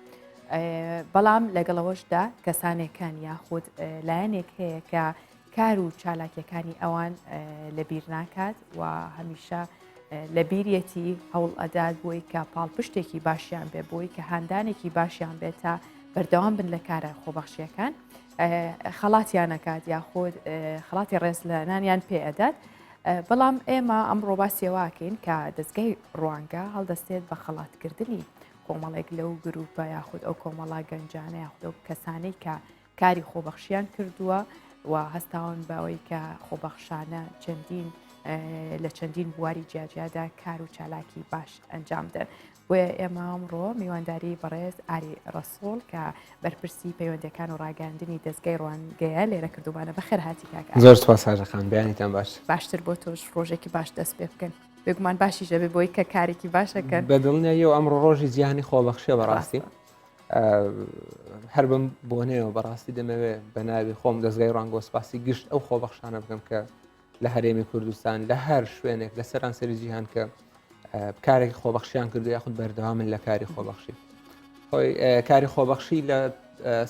بەڵام لەگەڵەوەشدا کەسانێکان یاخود لایەنێک هەیە کە کار و چالاکیەکانی ئەوان لەبیر ناکات و هەمیشە لەبیریەتی هەوڵ ئەدات بۆی کە پاڵپشتێکی باشیان بێ بۆی کە هاندانێکی باشیان بێت تا بەردەوام بن لە کارە خۆبەخشیەکان خەڵاتیانەکات یاخود خەڵاتی ڕێز لە نانیان پێ ئەدات بەڵام ئێمە ئەمڕۆ باسیەوەکەین کە دەستگای ڕوانگە هەڵدەستێت بە خەڵاتکردنی کۆمەڵێک لەو گروپە یاخود ئەو کۆمەڵا گەنجانە یاخود ئەو کەسانەی کە کاری خۆبەخشیان کردووە و هەستاون بەوەی کە خۆبەخشانە چەندین لە چەندین بواری جیاجیادا کار و چالاکی باش ئەنجام دەن. بۆیە ئێمە ئەمڕۆ میوانداری بەڕێز ئاری ڕەسوڵ کە بەرپرسی پەیوەندەکان و ڕاگەاندنی دەستگای ڕوانگەیە لێرە کردومانە بەخێر هاتی کاک زۆر سپاس هاژەخان بەیانیتان باش باشتر بۆ تۆش ڕۆژێکی باش دەست پێ بکەن بێگومان باشیش دەبێ بۆی کە کارێکی باشەکەن بە دڵنیاییەوە ئەمڕۆ ڕۆژی جیهانی خۆبەخشیە بەڕاستی هەر بەم بۆنەیەوە بەڕاستی دەمەوێت بە ناوی خۆم دەستگای ڕانگۆ سپاسی گشت ئەو خۆبەخشانە بکەم کە لە هەرێمی کوردستان لە هەر شوێنێک لە سەرانسەری جیهان کە کارێکی خۆبەخشیان کردو یاخود بەردەوامن لە کاری خۆبەخشی خۆی کاری خۆبەخشی لە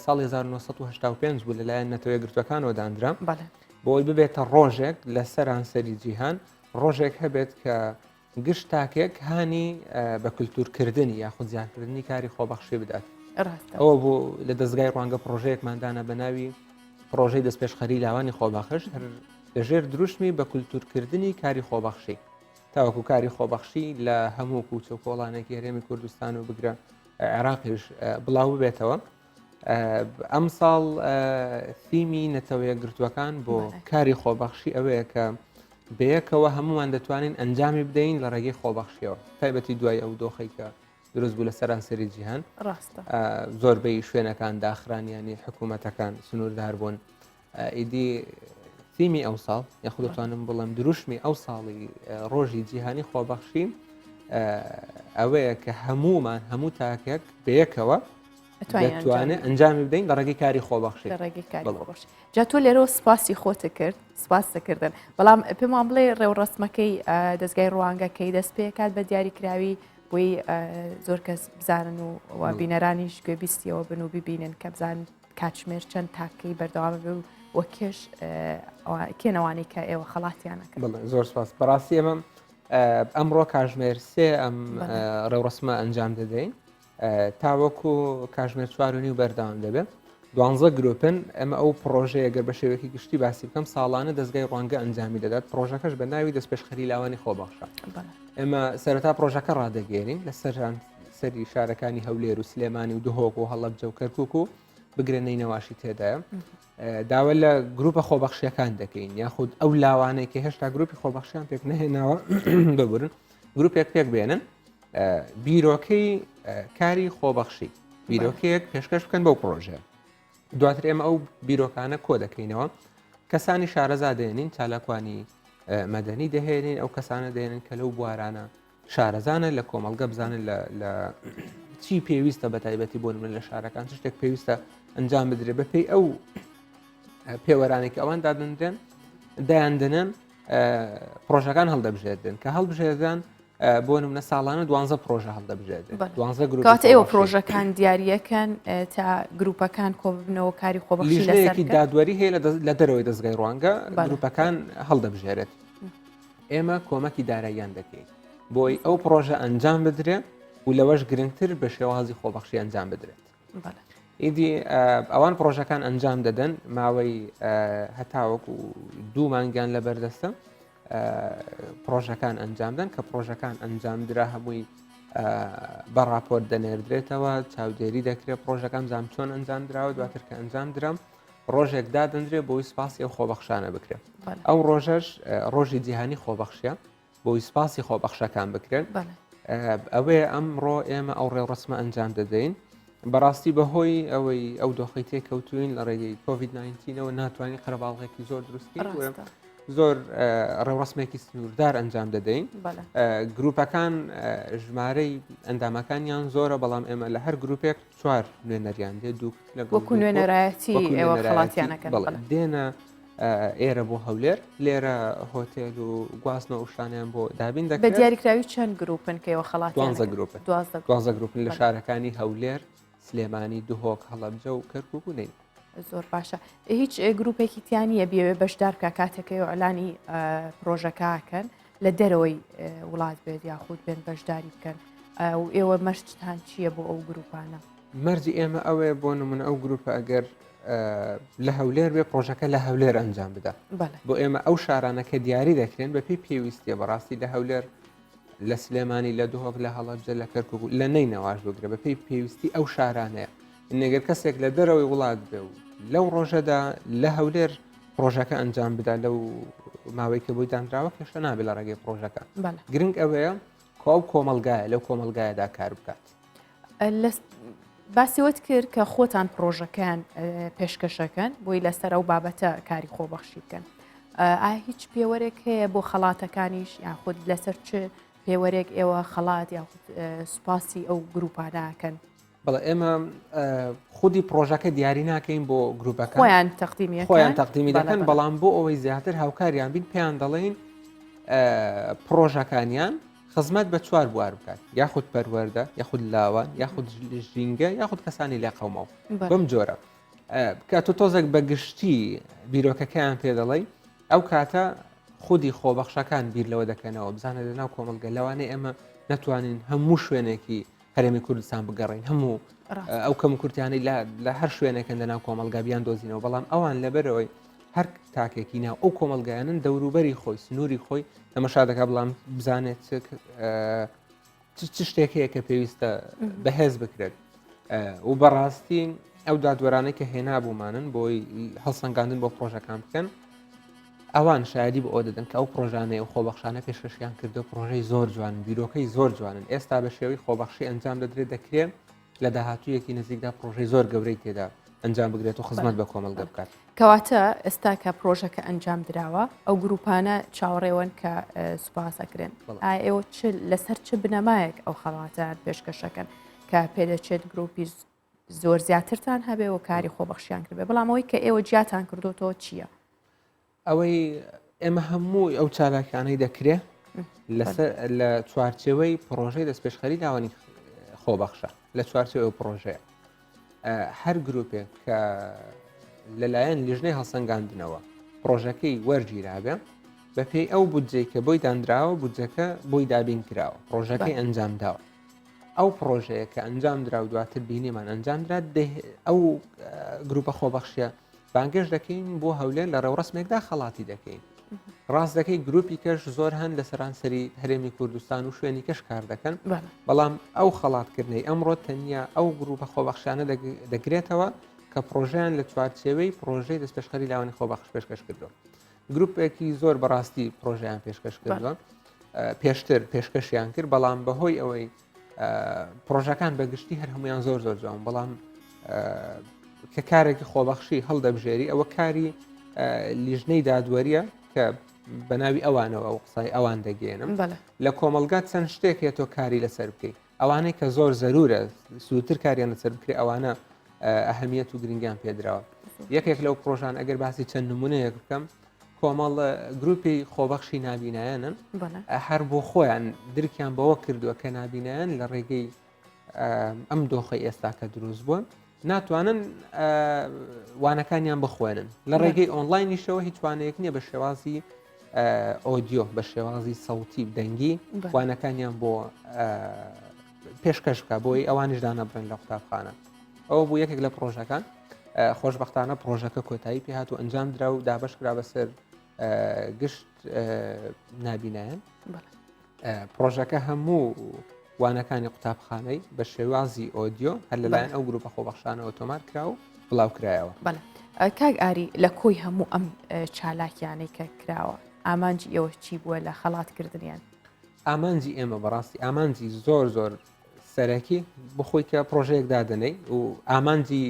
ساڵی 1985 بوو لەلایەن نەتەوە گرتوەکانەوە دانرا بۆی ببێتە ڕۆژێک لە سەرانسەری جیهان ڕۆژێک هەبێت کە گشت تاکێک هانی بە کلتورکردنی یاخود زیادکردنی کاری خۆبەخشی بدات. ئەوە بوو لە دەستگای ڕوانگە پرۆژەیەکمان دانا بە ناوی پرۆژەی دەستپێشخەری لاوانی خۆبەخش هەر لەژێر دروشمی بە کلتورکردنی کاری خۆبەخشی تاوەکو کاری خۆبەخشی لە هەموو کوچە و کۆڵانێکی هەرێمی کوردستان و بگرە عێراقیش بڵاو ببێتەوە. ئەمساڵ ثیمی نەتەوە یەکگرتووەکان بۆ کاری خۆبەخشی ئەوەیە کە بەیەکەوە هەمومان دەتوانین ئەنجامی بدەین لە ڕێگەی خۆبەخشیەوە تایبەتی دوای ئەو دۆخی کە دروست بوو لە سەرانسەری جیهان ڕاستە زۆربەی شوێنەکان داخران ینی حکوومەتەکان سنووردار بوون ئیدی تیمی ئەو ساڵ یاخود دەتوانم بڵێم دروشمی ئەو ساڵی ڕۆژی جیهانی خۆبەخشی ئەوەیە کە هەمومان هەموو تاکێک بەیەکەوە دەتوانێت ئەنجامی بدەین لە ڕێگەی کاری خۆبەخشی لە ڕێگەی کاری خۆبەخشی جا تۆ لێرەوە سپاسی خۆتە کرد سپاس دەکردن بەڵام پێمان بڵێ ڕێوڕەسمەکەی دەستگای ڕوانگەکەی دەست پێکات بە دیاریکراوی بۆی زۆر کەس بزانن و بینەرانیش گوێبیستیەوە بن و ببینن کە بزان کاتژمێر چەند تاکەی بەردەوامە بێ و کێش کێنەوانی کە ئێوە خەڵاتیانەکە زۆر سپاس بەڕاستی ئێمە ئەمڕۆ کاژمێر سێ ئەم ڕێوڕسمە ئەنجام دەدەین تاوەکو کاژمێر چوار و نیو بەردەوام دەبێت دوانزە گروپن ئەمە ئەو پرۆژەیە گەر بە شێوەیەکی گشتی باسی بکەم ساڵانە دەستگای ڕوانگە ئەنجامی دەدات پرۆژەکەش بە ناوی دەستپێشخەری لاوانی خۆبەخشە ئێمە سەرەتا پرۆژەکە ڕادەگەێنین لە سەران سەری شارەکانی هەولێر و سلێمانی و دهۆک و هەڵەبجە و کەرکک و بگرە نەینەواشی تێدایە داوا لە گروپە خۆبەخشیەکان دەکەین یاخود ئەو لاوانەی کە هێشتا گروپی خۆبەخشیان پێک نەهێناوە ببورن گروپێک پێک بێنن بیرۆکەی کاری خۆبەخشی بیرۆکەیەک پێشکەش بکەن بەو پرۆژەیە دواتر ئێمە ئەو بیرۆکانە کۆ دەکەینەوە کەسانی شارەزا دێنین چالاکوانی مەدەنی دەهێنین ئەو کەسانە دێنن کە لەو بوارانە شارەزانە لە کۆمەڵگە بزانن لە چی پێویستە بە تایبەتی بۆ من لە شارەکان شتێک پێویستە ئەنجام بدرێت بە پێی ئەو پێوەرانێک ئەوان دادەندرێن دایاندنن پرۆژەکان هەڵدەبژێردن کە هەڵبژێردان بۆ نمونە ساڵانە دوانزە پرۆژە هەڵدەبژێردن دوانزە گروپ کاتە ئێوە پرۆژەکان دیاریەکەن تا گروپەکان کۆببنەوە کاری خۆبەخشی لیژنەیەکی دادوەری هەیە لە دەرەوەی دەستگای ڕوانگە گروپەکان هەڵدەبژێرێت ئێمە کۆمەکی داراییان دەکەین بۆی ئەو پرۆژە ئەنجام بدرێ و لەوەش گرنگتر بە شێوازی خۆبەخشی ئەنجام بدرێت ئیدی ئەوان پرۆژەکان ئەنجام دەدەن ماوەی هەتاوەکو دوو مانگیان لە بەردەستە پرۆژەکان ئەنجامدەن کە پرۆژەکان ئەنجامدرا هەمووی بە راپۆرت دەنێردرێتەوە چاودێری دەکرێت پرۆژەکان زام چۆن ئەنجام دراوە دواتر کە ئەنجام درام ڕۆژێک دادەندرێ بۆی سپاسی ئەو خۆبەخشانە بکرێت ئەو ڕۆژەش ڕۆژی جیهانی خۆبەخشە بۆی سپاسی خۆبەخشەکان بکرێن ئەوەیە ئەمڕۆ ئێمە ئەو ڕێوڕسمە ئەنجام دەدەین بەڕاستی بەهۆی ئەوەی ئەو دۆخی تێکەوتوین لە ڕێگەی کۆVید-19ەوە ناتوانین قەرەباڵغێکی زۆر دروستکەین زۆر ڕێوڕسمێکی سنووردار ئەنجام دەدەین گروپەکان ژمارەی ئەندامەکانیان زۆرە بەڵام ئێمە لە هەر گروپێک چوار نوێنەریان دێ دوو وەکو نوێنەرایەتی ئێوە خەڵاتیانەکەن دێنە ئێرە بۆ هەولێر لێرە هۆتێل و گواستنەوە و شتانیان بۆ دابین دەکرێت بە دیاریکراوی چەند گروپن کە ئێوە خەڵاتیان دوانزە گروپن دوانزە گروپن لە شارەکانی هەولێر سلێمانی دهۆک هەڵەبجە و کەرکوک و نەینەوا. زۆر باشە هیچ گروپێکی تیا نییە بیەوێ بەشدار بکە کاتێک ئێوە ئیعلانی پرۆژەکەکەن لە دەرەوەی وڵات بێت یاخود بێن بەشداری بکەن و ئێوە مەرجتان چییە بۆ ئەو گروپانە؟ مەرجی ئێمە ئەوەیە بۆ نمونە ئەو گروپە ئەگەر لە هەولێر بێ پرۆژەکە لە هەولێر ئەنجام بدا بۆ ئێمە ئەو شارانە کە دیاری دەکرێن بە پێی پێویستیە بەڕاستی لە هەولێر لە سلێمانی لە دهۆک لە هەڵەبجە لە کەرکک لە نەینەواش بگرە بە پێی پێویستی ئەو شارانەیە نەگەر کەسێک لە دەرەوەی وڵات بێ و لەو ڕۆژەدا لە هەولێر پرۆژەکە ئەنجام بدا لەو ماوەی کە بۆی دانراوە کێشە نابێت لە ڕێگەی پرۆژەکە گرنگ ئەوەیە کۆ ئەو کۆمەلگایە لەو کۆمەلگایەدا کار بکات. باسی وەت کرد کە خۆتان پرۆژەکەیان پێشکەشەکەن بۆی لەسەر ئەو بابەتە کاری خۆبەخشی بکەن. ئا هیچ پێوەرێک هەیە بۆ خەڵاتەکانیش یاخود لەسەر چ پێوەرێک ئێوە خەڵات یاخود سوپاسی ئەو گروپانەکەن؟ بەڵێ ئێمە خودی پرۆژەکە دیاری ناکەین بۆ گروپەکە خۆیان تەقدیمی خۆیان تەقدیمی دەکەن بەڵام بۆ ئەوەی زیاتر هاوکاریان بین پێیان دەڵێین پرۆژەکانیان خزمەت بە چوار بوار بکات یاخود پەروەردە یاخود لاوان یاخود ژینگە یاخود کەسانی لێقەومەوە بەم جۆرە کە تۆ تۆزێک بە گشتی بیرۆکەکەیان پێ دەڵێی ئەو کاتە خودی خۆبەخشەکان بیر لەوە دەکەنەوە بزانە لە ناو کۆمەڵگە لەوانەیە ئێمە نەتوانین هەموو شوێنێکی هەرێمی کوردستان بگەڕین هەموو ئەو کەم کورتیانەی لە هەر شوێنێکن لە ناو کۆمەلگا بیان دۆزینەوە بەڵام ئەوان لەبەرەوەی هەر تاکێکی ناو ئەو کۆمەلگایانن دەوروبەری خۆی سنووری خۆی تەمەشا دەکا بەڵام بزانێت چ شتێک هەیە کە پێویستە بەهێز بکرێت و بەڕاستی. ئەو دادوەرانەی کە هێنابوومانن بۆی هەڵسەنگاندن بۆ پرۆژەکان بکەن ئەوان شایدی بۆ ئەوە دەدەن کە ئەو پرۆژانەی ئەو خۆبەخشانە پێشکەشیان کردو پرۆژەی زۆر جوان بیرۆکەی زۆر جوانن ئێستا بە شێوەی خۆبەخشی ئەنجام دەدرێت دەکرێت لە داهاتوویەکی نزیکدا پرۆژەی زۆر گەورەی تێدا ئەنجام بگرێت و خزمەت بە کۆمەڵگە بکات. کەواتە ئێستا کە پرۆژەکە ئەنجام دراوە ئەو گروپانە چاوەڕێوەن کە سوپاس ئەکرێن ئایا ئێوە چ لەسەر چ بنەمایەک ئەو خەڵاتیان پێشکەشەکەن کە پێدەچێت گروپی زۆر زیاترتان هەبێ و کاری خۆبەخشیان کردبێ بەڵام ئەوەی کە ئێوە جیاتان کردوتەوە چییە؟ ئەوەی ئێمە هەموو ئەو چالاکانەی دەکرێ لەسەر لە چوارچێوەی پرۆژەی دەستپێشخەری لاوانی خۆبەخشە لە چوارچێوە ئەو پرۆژەیە هەر گروپێک کە لەلایەن لیژنەی هەڵسەنگاندنەوە پرۆژەکەی وەرگیرابێ بەپێی ئەو بودجەی کە بۆی دانراوە بودجەکە بۆی دابین کراوە پرۆژەکەی ئەنجام داوە ئەو پرۆژەیە کە ئەنجام درا و دواتر بینیمان ئەنجام درا ئەو گروپە خۆبەخشیە بانگێشت دەکەین بۆ هەولێر لە ڕێوڕسمێکدا خەڵاتی دەکەین ڕاست دەکەی گروپی کەش زۆر هەن لە سەرانسەری هەرێمی کوردستان و شوێنی کەش کار دەکەن بەڵام ئەو خەڵاتکردنەی ئەمڕۆ تەنیا ئەو گروپە خۆبەخشانە دەگرێتەوە کە پرۆژیان لە چوارچێوەی پرۆژەی دەستپێشخەری لاوانی خۆبەخش پێشکەش کردو گروپێکی زۆر بەڕاستی پرۆژیان پێشکەش کردووە پێشتر پێشکەشیان کرد بەڵام بەهۆی ئەوەی پرۆژەکان بە گشتی هەر هەمویان زۆر زۆر جوان بەڵام کە کارێکی خۆبەخشی هەڵدەبژێری ئەوە کاری لیژنەی دادوەریە کە بە ناوی ئەوانەوە ئەو قسای ئەوان دەگەێنم لە کۆمەلگا چەند شتێک هەیە تۆ کاری لەسەر بکەیت ئەوانەی کە زۆر زەرورە سووتر کاریان لەسەر بکرێ ئەوانە ئەهمیەت و گرنگیان پێدراوە یەکێک لەو پرۆژان ئەگەر باسی چەند نمونەیەک بکەم کۆمەڵ گروپی خۆبەخشی نابینایانن هەر بۆ خۆیان درکیان بەوە کردووە کە نابینایان لە ڕێگەی ئەم دۆخی ئێستا کە دروست بووە ناتوانن وانەکانیان بخوێنن لە ڕێگەی ئۆنلاینیشەوە هیچ وانەیەک نییە بە شێوازی ئۆدیۆ بە شێوازی سەوتی دەنگی وانەکانیان بۆ پێشکەش بکە بۆی ئەوانیش دانەبڕێن لە قوتابخانە ئەوە بوو یەکێک لە پرۆژەکان خۆشببختانە پرۆژەکە کۆتایی پێهات و ئەنجام درا و دابش کرا بەسەر گشت نابینایان پرۆژەکە هەموو وانەکانی قوتابخانەی بە شێوازی ئۆدیۆ هەر لەلایەن ئەو گروپە خۆبەخشانەوە تۆمار کرا و بڵاو کرایەوە. کاک ئاری لە کۆی هەموو ئەم چالاکیانەی کە کراوە ئامانجی ئێوە چی بووە لە خەڵاتکردنیان؟ ئامانجی ئێمە بەڕاستی ئامانجی زۆر زۆر سەرەکی بخۆی کە پرۆژەیەک دادەنەی و ئامانجی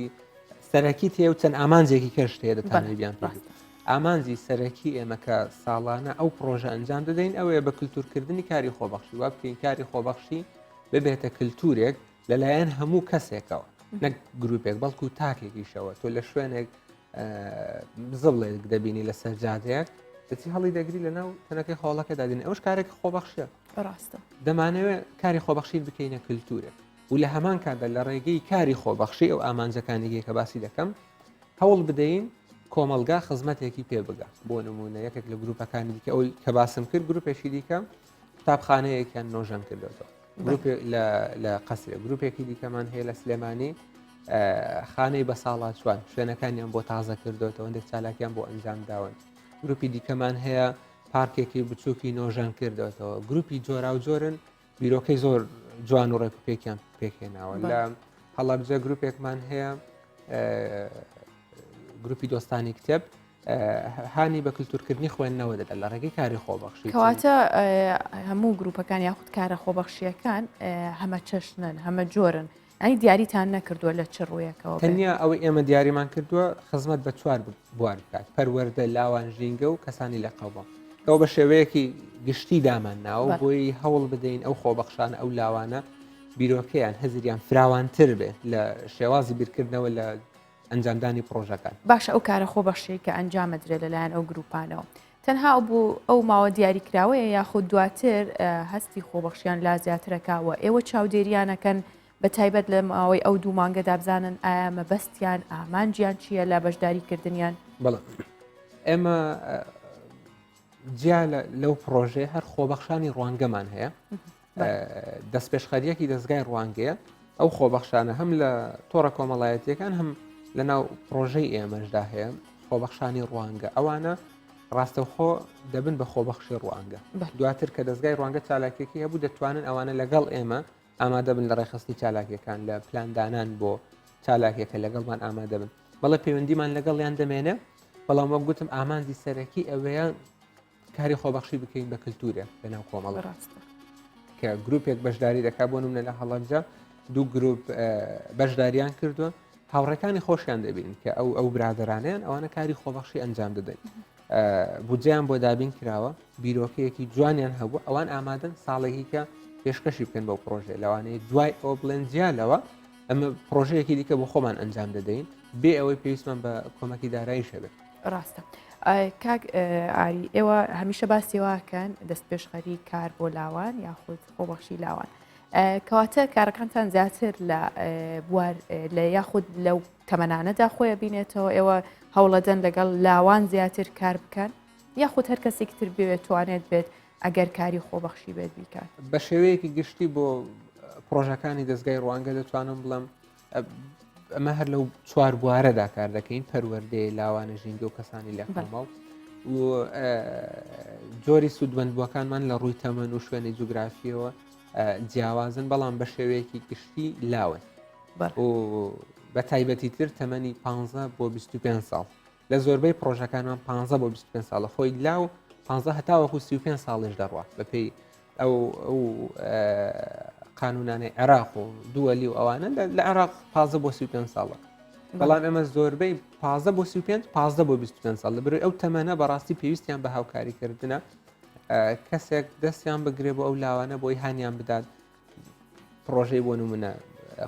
سەرەکی تێ و چەند ئامانجێکی کەش تێ دەتانێت بیان ئامانجی سەرەکی ئێمە کە ساڵانە ئەو پرۆژە ئەنجام دەدەین ئەوەیە بە کللتورکردنی کاری خۆبەخشی وا بکەین کاری خۆبەخشی ببێتە کللتورێک لەلایەن هەموو کەسێکەوە نەک گروپێک بەڵکو تاکێکیشەوە تۆ لە شوێنێک زبڵێک دەبینی لەسەر جادەیەک دەچی هەڵی دەگری لە ناو تەنەکەی خۆڵەکە دادێنی ئەوش کارێک خۆبەخشە ڕاستە دەمانەوێت کاری خۆبەخشی بکەینە کللتورێک و لە هەمان کاتدا لە ڕێگەی کاری خۆبەخشی ئەو ئامانجەکانی کە باسی دەکەم هەوڵ بدەین کۆمەلگا خزمەتێکی پێ بگە بۆ نمونە یەکێک لە گروپەکانی دیکە ئەوی کە باسم کرد گروپێکی دیکە قوتابخانەیەکیان نۆژەن کردێتەوە گروپێک لە قەسرێ گروپێکی دیکەمان هەیە لە سلێمانی خانەی بە ساڵاچوان شوێنەکانیان بۆ تازە کردوێتەوە هەندێک چالاکیان بۆ ئەنجام داون گروپی دیکەمان هەیە پارکێکی بچووکی نۆژەن کردوێتەوە گروپی جۆرا و جۆرن بیرۆکەی زۆر جوان و ڕێک و پێکیان پێکهێناوە لە هەڵەبجە گروپێکمان هەیە گروپی دۆستانی کتێب هانی بە کلتورکردنی خوێندنەوە دەدات لە ڕێگەی کاری خۆبەخشی. کەواتە هەموو گروپەکان یاخود کارە خۆبەخشیەکان هەمە چەشنن هەمە جۆرن ئەی دیاریتان نەکردووە لە چ ڕوویەکەوە تەنیا ئەوەی ئێمە دیاریمان کردووە خزمەت بە چوار بوار بکات پەروەردە لاوان ژینگە و کەسانی لە قەومە ئەو بە شێوەیەکی گشتی دامان ناوە بۆی هەوڵ بدەین ئەو خۆبەخشانە ئەو لاوانە بیرۆکەیان هزریان فراوانتر بێ لە شێوازی بیرکردنەوە لە ئەنجامدانی پڕۆژەکان. باشە ئەو کارە خۆبەخشیەی کە ئەنجام ئەدرێت لەلایەن ئەو گروپانەوە تەنها ئەو بۆ ئەو ماوە دیاریکراوەیە یاخود دواتر هەستی خۆبەخشیان لا زیاترەکا و ئێوە چاودێریان ئەکەن بە تایبەت لە ماوەی ئەو دوو مانگەدا بزانن ئایا مەبەستیان ئامانجیان چییە لە بەشداری کردنیان؟ بەڵێ ئێمە جیا لەو پڕۆژەیە هەر خۆبەخشانی ڕوانگەمان هەیە دەستپێشخەریەکی دەستگای ڕوانگەیە ئەو خۆبەخشانە هەم لە تۆڕە کۆمەڵایەتیەکان هەم لە ناو پرۆژەی ئێمەشدا هەیە خۆبەخشانی ڕوانگە ئەوانە ڕاستەوخۆ دەبن بە خۆبەخشی ڕوانگە دواتر کە دەستگای ڕوانگە چالاکێکی هەبوو دەتوانن ئەوانە لەگەڵ ئێمە ئامادە بن لە ڕێکخستنی چالاکیەکان لە پلاندانان بۆ. چالاکیەکە لەگەڵمان ئامادە بن. بەڵێ پەیوەندیمان لەگەڵیان دەمێنێ، بەڵام وەک گوتم ئامانجی سەرەکی ئەوەیە کاری خۆبەخشی بکەین بە کللتورێک لەناو کۆمەڵ ڕاستە کە گروپێک بەشداری دەکات بۆ نمونە لە هەڵەبجە دوو گروپ بەشداریان کردووە هاوڕێکانی خۆشیان دەبین کە ئەو ئەو برادرانیان ئەوانە کاری خۆبەخشی ئەنجام دەدەن بودجیان بۆ دابین کراوە بیرۆکەیەکی جوانیان هەبوو ئەوان ئامادەن ساڵێکی کە پێشکەشی بکەن بەو پرۆژێ لەوانەیە دوای ئەوە بڵێن جیا لەوە ئەمە پرۆژەیەکی دیکە بۆ خۆمان ئەنجام دەدەین بێ ئەوەی پێویستمان بە کۆمەکی دارایی هەبێت. ڕاستە کاک ئاری ئێوە هەمیشە باسی واکەن دەست پێشخەری کار بۆ لاوان یاخود خۆبەخشی لاوان کەواتە کارەکانتان زیاتر لە بوار لە یاخود لەو تەمەنانەدا خۆی بینێتەوە ئێوە هەوڵەدەن لەگەڵ لاوان زیاتر کار بکەن یاخود هەر کەسێکی تر بێت توانێت بێت ئەگەر کاری خۆبەخشی بێت بیکات. بە شێوەیەکی گشتی بۆ پرۆژەکانی دەستگای ڕوانگە دەتوانم بڵێم ئەمە هەر لەو چوار بوارەدا کار دەکەین پەروەردەیە لاوانە ژینگە و کەسانی لە کۆمەڵ و جۆری سوودمەندبووەکانمان لە ڕووی تەمەن و شوێنی جوگرافیەوە جیاوازن بەڵام بە شێوەیەکی گشتی لاون و بە تایبەتی تر تەمەنی 15 بۆ 25 ساڵ لە زۆربەی پرۆژەکانمان 15 بۆ 25 ساڵە خۆی لاو 15 هەتاوەکو 35 ساڵش دەڕوا بەپێی ئەو ئەو قانونانەی عێراق و دووەلی و ئەوانە لە عێراق پازە بۆ 35 ساڵە بەڵام ئێمە زۆربەی پازە بۆ 35 پازدە بۆ 25 ساڵ لە بەرەی ئەو تەمەنە بەڕاستی پێویستیان بە هاوکاریکردنە کەسێک دەستیان بگرێ بۆ ئەو لاوانە بۆی هانیان بدات پرۆژەی بۆ نمونە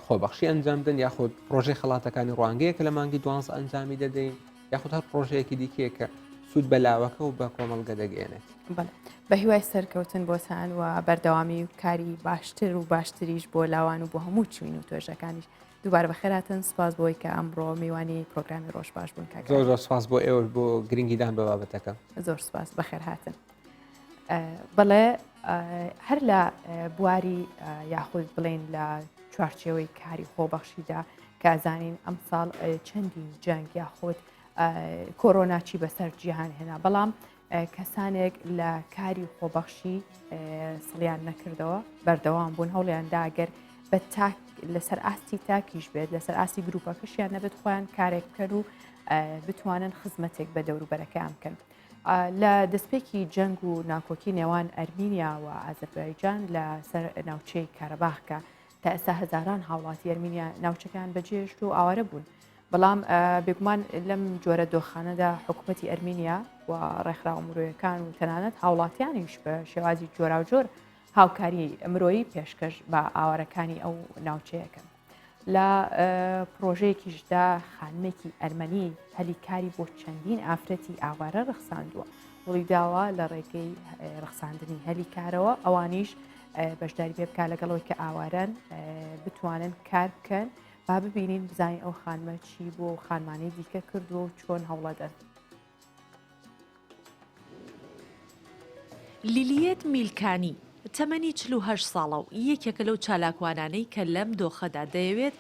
خۆبەخشی ئەنجام بدەن یاخود پرۆژەی خەڵاتەکانی ڕوانگەیە کە لە مانگی دوانزە ئەنجامی دەدەین یاخود هەر پرۆژەیەکی دیکەیە کە سوود بە لاوەکە و بە کۆمەڵگە دەگەێنێت. بە هیوای سەرکەوتن بۆتان و بەردەوامی و کاری باشتر و باشتریش بۆ لاوان و بۆ هەموو چوین و توێژەکانیش دووبارە بەخێراتن سپاس بۆی کە ئەمڕۆ میوانی پرۆگرامی ڕۆژ باش بوون کاک زۆر زۆر سپاس بۆ ئێوە بۆ گرنگیدان بە بابەتەکە زۆر سپاس بەخێرهاتن. بەڵێ هەر لە بواری یاخود بڵێن لە چوارچێوەی کاری خۆبەخشیدا کە ئەزانین ئەمساڵ چەندین جەنگ یاخود کۆرۆنا چی بەسەر جیهان هێنا بەڵام کەسانێک لە کاری خۆبەخشی سڵیان نەکردەوە بەردەوام بوون هەوڵیان داگەر بە تاک لەسەر ئاستی تاکیش بێت لەسەر ئاستی گروپەکەشیان نەبێت خۆیان کارێک بکەن و بتوانن خزمەتێک بە دەوروبەرەکەیان بکەن. لە دەستپێکی جەنگ و ناکۆکی نێوان ئەرمینیا و ئازەربایجان لە سەر ناوچەی کارەباخ کە تا ئێستا هەزاران هاوڵاتی ئەرمینیا ناوچەکەیان بەجێهێشت و ئاوارە بوون. بەڵام بێگومان لەم جۆرە دۆخانەدا حکوومەتی ئەرمینیا و ڕێکخراوە مرۆیەکان و تەنانەت هاوڵاتیانیش بە شێوازی جۆراوجۆر هاوکاری مرۆیی پێشکەش بە ئاوارەکانی ئەو ناوچەیەکەن. لە پڕۆژەیەکیشدا خانمێکی ئەرمەنی هەلی کاری بۆ چەندین ئافرەتی ئاوارە ڕەخساندووە، هەوڵیداوە لە ڕێگەی ڕەخساندنی هەلی کارەوە ئەوانیش بەشداری پێ بکات لەگەڵەوەی کە ئاوارەن بتوانن کار بکەن با ببینین بزانین ئەو خانمە چی بۆ خانمانی دیکە کردووە و چۆن هەوڵەدەن. لیلیێت میلکانی، تەمەنی 48 ساڵە و یەکێکە لەو چالاکوانانەی کە لەم دۆخەدا دەیەوێت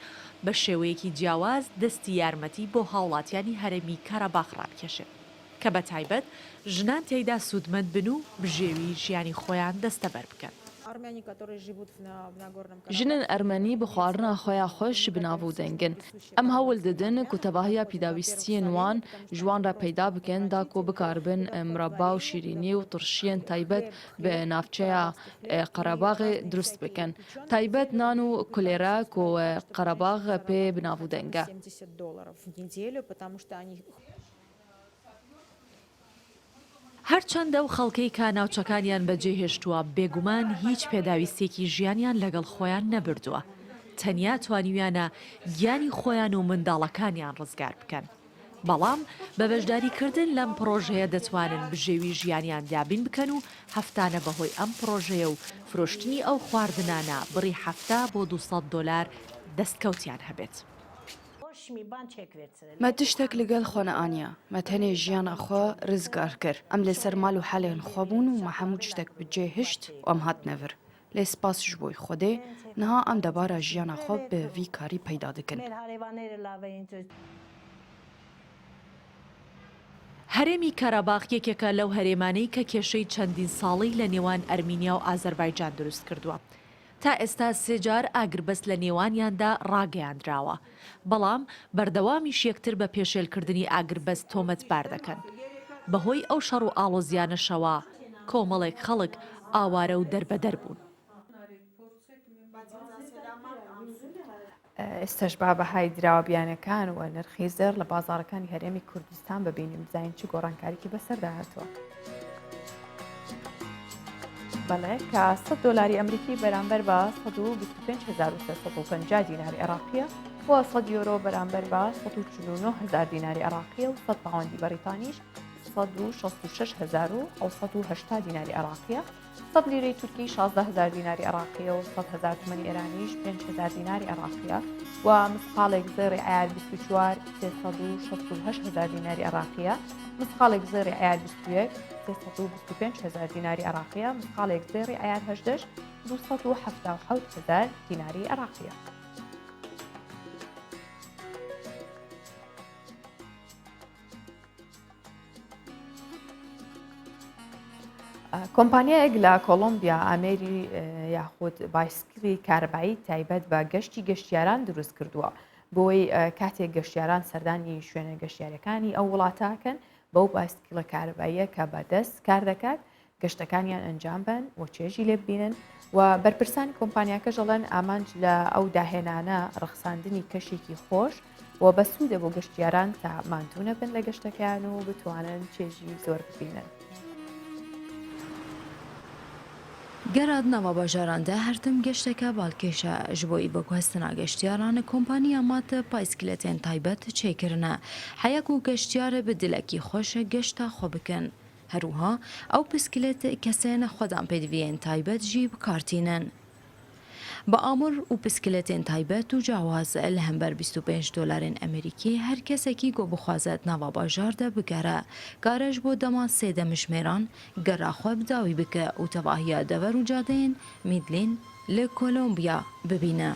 بە شێوەیەکی جیاواز دەستی یارمەتی بۆ هاوڵاتیانی هەرێمی کاراباخ ڕابکێشێت کە بە تایبەت ژنان تێیدا سوودمەند بن و بژێوی ژیانی خۆیان دەستەبەر بکەن. Jinên Ermenî bi xwarina xwe ya xweş bi nav û deng in. Em hewl didin ku tevahiya pêdawîstiyên wan ji wan re peyda bikin da ku bikaribin mirabba û şîrînî û tirşiyên taybet bi navçeya Qerebaxê dirust bikin. Taybet nan û kulêre ku Qerebax pê bi nav û deng e. هەرچەند ئەو خەڵکەی کە ناوچەکانیان بەجێهێشتووە بێگومان هیچ پێداویستیەکی ژیانیان لەگەڵ خۆیان نەبردووە، تەنیا توانیویانە گیانی خۆیان و منداڵەکانیان ڕزگار بکەن، بەڵام بە بەشداریکردن لەم پڕۆژەیە دەتوانن بژێوی ژیانیان دابین بکەن و هەفتانە بەهۆی ئەم پڕۆژەیە و فرۆشتنی ئەو خواردنانە بڕی 70 بۆ 200 دۆلار دەستکەوتیان هەبێت. Me tiştek li gel xwe neaniya. Me tenê jiyana xwe rizgar kir. Em li ser mal û helên xwe bûn û me hemû tiştek bi cê hişt û em hatine vir. Lê spas ji bo Xwedê, niha em debara jiyana xwe bi vî karî peyda dikin. هەرێمی کاراباخ یەکێکە لەو هەرێمانەی کە کێشەی چەندین ساڵەی لە نێوان ئەرمینیا و ئازەربایجان دروست کردووە. تا ئێستا سێ جار ئاگربەست لە نێوانیاندا ڕاگەیاندراوە، بەڵام بەردەوامیش یەکتر بە پێشێلکردنی ئاگربەست تۆمەتبار دەکەن. بەهۆی ئەو شەڕ و ئاڵۆزییانەشەوە کۆمەڵێک خەڵک ئاوارە و دەربەدەر بوون. ئێستاش با بەهای دراوە بیانەکان و نرخی زێڕ لە بازاڕەکانی هەرێمی کوردستان ببینین بزانین چ گۆڕانکاریکی بەسەردا هاتووە. بەڵێ کە 100 دلاری ئەمریکی بەرامبەر بە 125350 دیناری عێراقیە و 100 یۆرۆ بەرامبەر بە 149000 دیناری عێراقیە و 100 پاوەندی بەریتانیش 166980 دیناری عێراقیە. سەد لیرەی تورکی 16 هەزار دیناری عێراقیە و 100 هەزار تمەنی ئێرانیش 5 هەزار دیناری عێراقیە و مسقاڵێک زێڕی عیار 24 368 هەزار دیناری عێراقیە مسقاڵێک زێڕی عیار 21 325 هەزار دیناری عێراقیە مسقاڵێک زێڕی عیار 18 277 هەزار دیناری عێراقیە. کۆمپانیایەک لە کۆڵۆمبیا ئامێری یاخود بایسکلی کارەبایی تایبەت بە گەشتی گەشتیاران دروست کردووە بۆی کاتێک گەشتیاران سەردانی شوێنە گەشتیارەکانی ئەو وڵاتاکەن بەو بایسکلە کارەباییە کە بەدەست کار دەکات گەشتەکانیان ئەنجام بەن و چێژی لێ ببینن و بەرپرسانی کۆمپانیاکەش دەڵێن ئامانج لە ئەو داهێنانە ڕەخساندنی کەشێکی خۆش و بەسوودە بۆ گەشتیاران تا ماندوو نەبن لە گەشتەکەیان و بتوانن چێژی زۆر ببینن. Gera di nava bajaran de her tim geşteke balkêş e. Ji bo îveguhestina geştyaran kompaniya Mat payskletên taybet çêkirine. Heya ku geştyar bi dilekî xweş geşta xwe bikin. Her wiha ew piskilêt kesên xwedan pêdiviyên taybet jî bi kar tînin. Bi amûr û piskilêtên taybet û cawaz li hember 25 dolarên Amerîkî her kesekî ku bixwaze di nava bajar de bigere, kare ji bo dema sê demjimêran gera xwe bi dawî bike û tevahiya dever û cadeyên Mîdlîn li Kolombiya bibîne.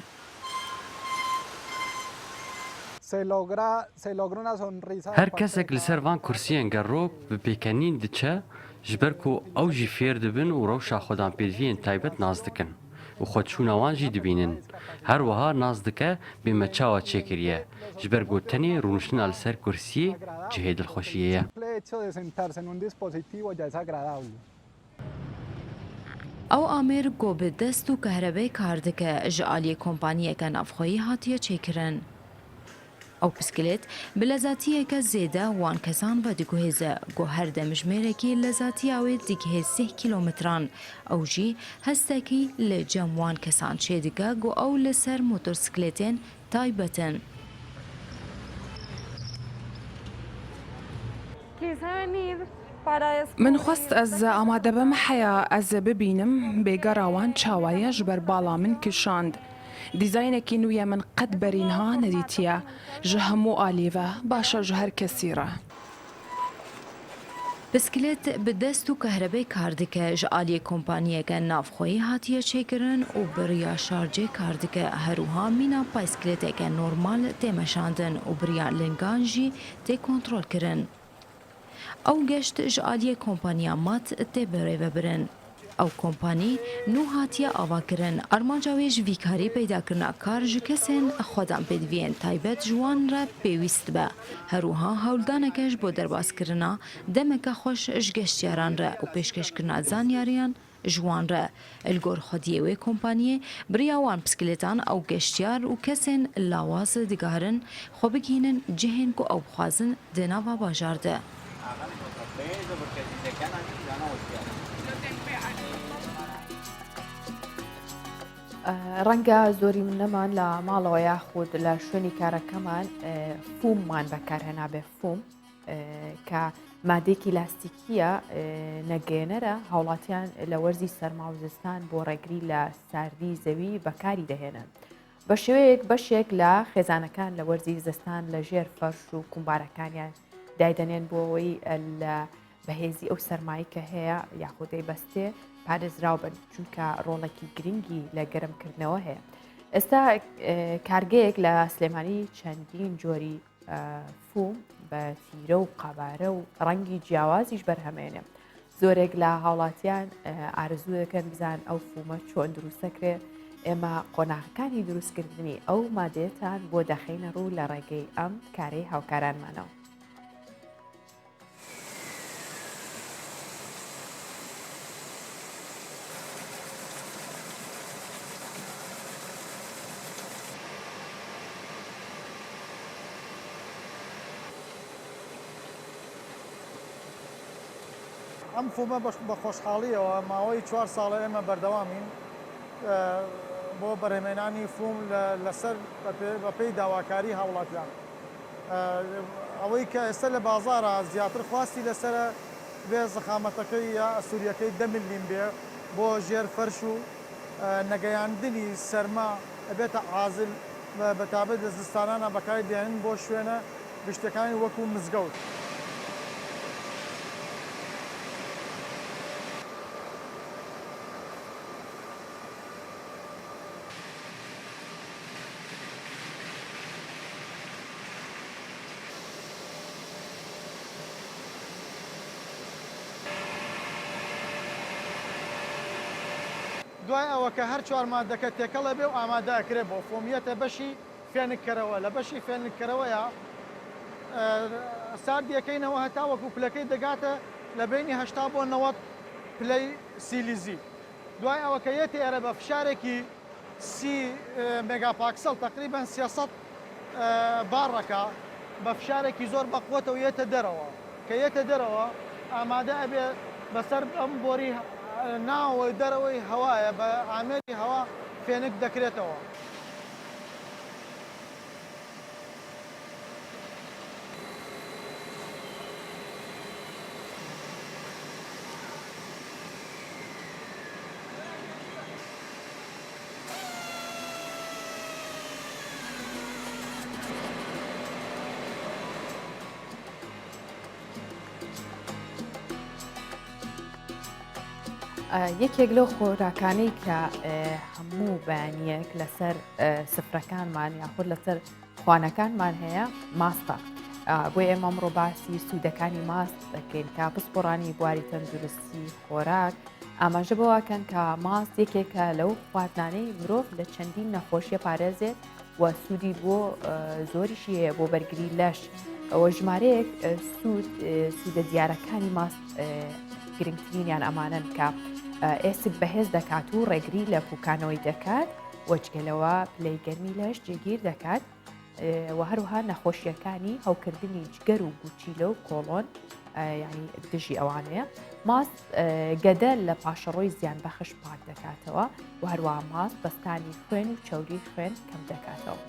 Her kesek li ser van kursiyên gerok bi pêkenîn diçe ji ber ku ew jî fêr dibin û rewşa xwedanpêdiviyên taybet nas dikin û xweçûna wan jî dibînin. Her wiha nas dike bê me çawa çêkiriye ji ber ku tenê rûniştina li ser kursiyê cihê dilxweşiyê ye. Ew amêr ku bi dest û kehrebê kar dike ji aliyê kompaniyeke navxweyî hatiye çêkirin. Ew piskilêt bi lezatiyeke zêde wan kesan vediguhêze ku her demjimêrekî lezatiya wê digihê sêh kîlometran. Ew jî hestekî li cem wan kesan çêdike ku ew li ser motorsiklêtên taybet in. Min xwest ez amade bim heya ez bibînim bê gera wan çawa ye ji ber bala min kişand. Dîzaynekî nû ye min qet berî niha nedîtiye. Ji hemû alî ve baş e ji her kesî re. Biskilêt bi dest û kehrebê kar dike, ji aliyê kompaniyeke navxweyî hatiye çêkirin û bi riya şarcê kar dike. Her wiha mîna payskilêteke normal tê meşandin û bi riya lingan jî tê kontrolkirin. Ew geşt ji aliyê kompaniya Mat tê birêvebirin. Ew kompanî nû hatiye avakirin. Armanca wê ji vî karî peydakirina kar ji kesên xwedan pêdiviyên taybet ji wan re pêwîst be. Her wiha hewldaneke ji bo derbaskirina demeke xweş ji geştyaran re û pêşkêşkirina zanyariyan ji wan re. Li gor xwediyê wê kompaniyê bi riya wan piskilêtan ew geştyar û kesên lawaz digarin xwe bigihînin cihên ku ew bixwazin di nava bajar de. ڕەنگە زۆری منەمان لە ماڵەوە یاخود لە شوێنی کارەکەمان فوممان بەکارهێنابێ فوم کە مادەیەکی لاستیکییە نەگەیەنەرە، هاوڵاتیان لە وەرزی سەرما و زستان بۆ ڕێگری لە ساردی زەوی بەکاری دەهێنن. بە شێوەیەک بەشێک لە خێزانەکان لە وەرزی زستان لە ژێر فەرش و کومبارەکانیان دایدەنێن بۆ ئەوەی لە بەهێزی ئەو سەرمایی کە هەیە یاخود دەیبەستێ پارێزراو بن چونکە ڕۆڵێکی گرنگی لە گەرمکردنەوە هەیە. ئێستا کارگەیەک لە سلێمانی چەندین جۆری فوم بە تیرە و قەبارە و ڕەنگی جیاوازیش بەرهەمێنێ. زۆرێک لە هاوڵاتیان ئارەزوو دەکەن بزان ئەو فومە چۆن دروستەکرێ. ئێمە قۆناغەکانی دروستکردنی ئەو مادەیەتان بۆ دەخەینە ڕوو لە ڕێگەی ئەم کارەی هاوکارانمانەوە. ئەم فۆمە بە خۆشحاڵییەوە ماوەی چوار ساڵە ئێمە بەردەوامین بۆ بەرهەمهێنانی فۆم لەسەر بەپێی داواکاری هاوڵاتیان. ئەوەی کە ئێستا لە بازاڕا زیاتر خواستی لەسەرە بێ زەخامەتەکەی یا ئەسوریەکەی دە ملیم بێ بۆ ژێر فەرش و نەگەیاندنی سەرما ئەبێتە عازل بەتابەت لە زستانانا بەکاری دێنن بۆ شوێنە گشتیەکانی وەکو مزگەوت. دوای ئەوە کە هەر چوار مادەکە تێکەڵ ئەبێ و ئامادە ئەکرێ بۆ فۆم یەتە بەشی فێنک کەرەوە لە بەشی فێنک کەرەوەیا ساردی ئەکەینەوە هەتاوەکو پلەکەی دەگاتە لە بەینی 80 بۆ 90 پلەی سیلیزی دوای ئەوە کە یەتە ئێرە بە فشارێکی سی مێگاپاکسڵ تەقریبەن 300 باڕەکە بە فشارێکی زۆر بەقوەتەوە یەتە دەرەوە کە یەتە دەرەوە ئامادە ئەبێ بەسەر ئەم بۆری ناوەوەی دەرەوەی هەوایە بە ئامێری هەوا فێنک دەکرێتەوە. یەکێک لەو خۆراکانەی کە هەموو بەیانیەک لەسەر سفرەکانمان یاخود لەسەر خوانەکانمان هەیە ماستە بۆ ئێمە ئەمڕۆ باسی سوودەکانی ماست دەکەین کە پسپۆڕانی بواری تەندروستی خۆراک ئاماژە بەوەکەن کە ماست یەکێکە لەو خواردنانەی مرۆڤ لە چەندین نەخۆشیە پارێزێت و سوودی بۆ زۆریشی هەیە بۆ بەرگری لەش ئەوە ژمارەیەک سوود سوودە دیارەکانی ماست گرنگترینیان ئەمانەن کە ئێسک بەهێز دەکات و ڕێگری لە پوکانەوەی دەکات وەجگەلەوە پلەی گەرمی لەش جێگیر دەکات و هەروها نەخۆشیەکانی هەوکردنی جگەر و گورچیلە و کۆڵۆن ینی دژی ئەوانەیە ماست گەدە لە پاشەڕۆی زیان بەخش پاک دەکاتەوە و هەروە ماست بەستانی خوێن و چەوری خوێن کەم دەکاتەوە.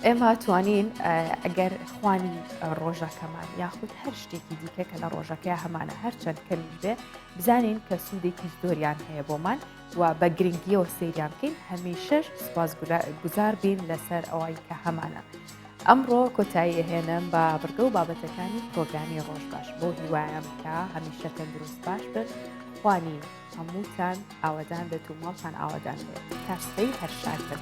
ئێمە توانین ئەگەر خوانی ڕۆژەکەمان یاخود هەر شتێکی دیکە کە لە ڕۆژەکەی هەمانە هەرچەند کەمیش بێ بزانین کە سوودێکی زۆریان هەیە بۆمان و بە گرنگیەوە سەیریان بکەین هەمیشەش سوپاس گوزار بین لەسەر ئەوەی کە هەمانە. ئەمڕۆ کۆتایی ئەهێنم بە بڕگە و بابەتەکانی پرۆگرامی ڕۆژ باش بۆ هیوایم کە هەمیشە تەندروست باش بن خوانی هەمووتان ئاوەدان بێت و ماڵتان ئاوەدان بێت تا سبەی هەر شاد بن.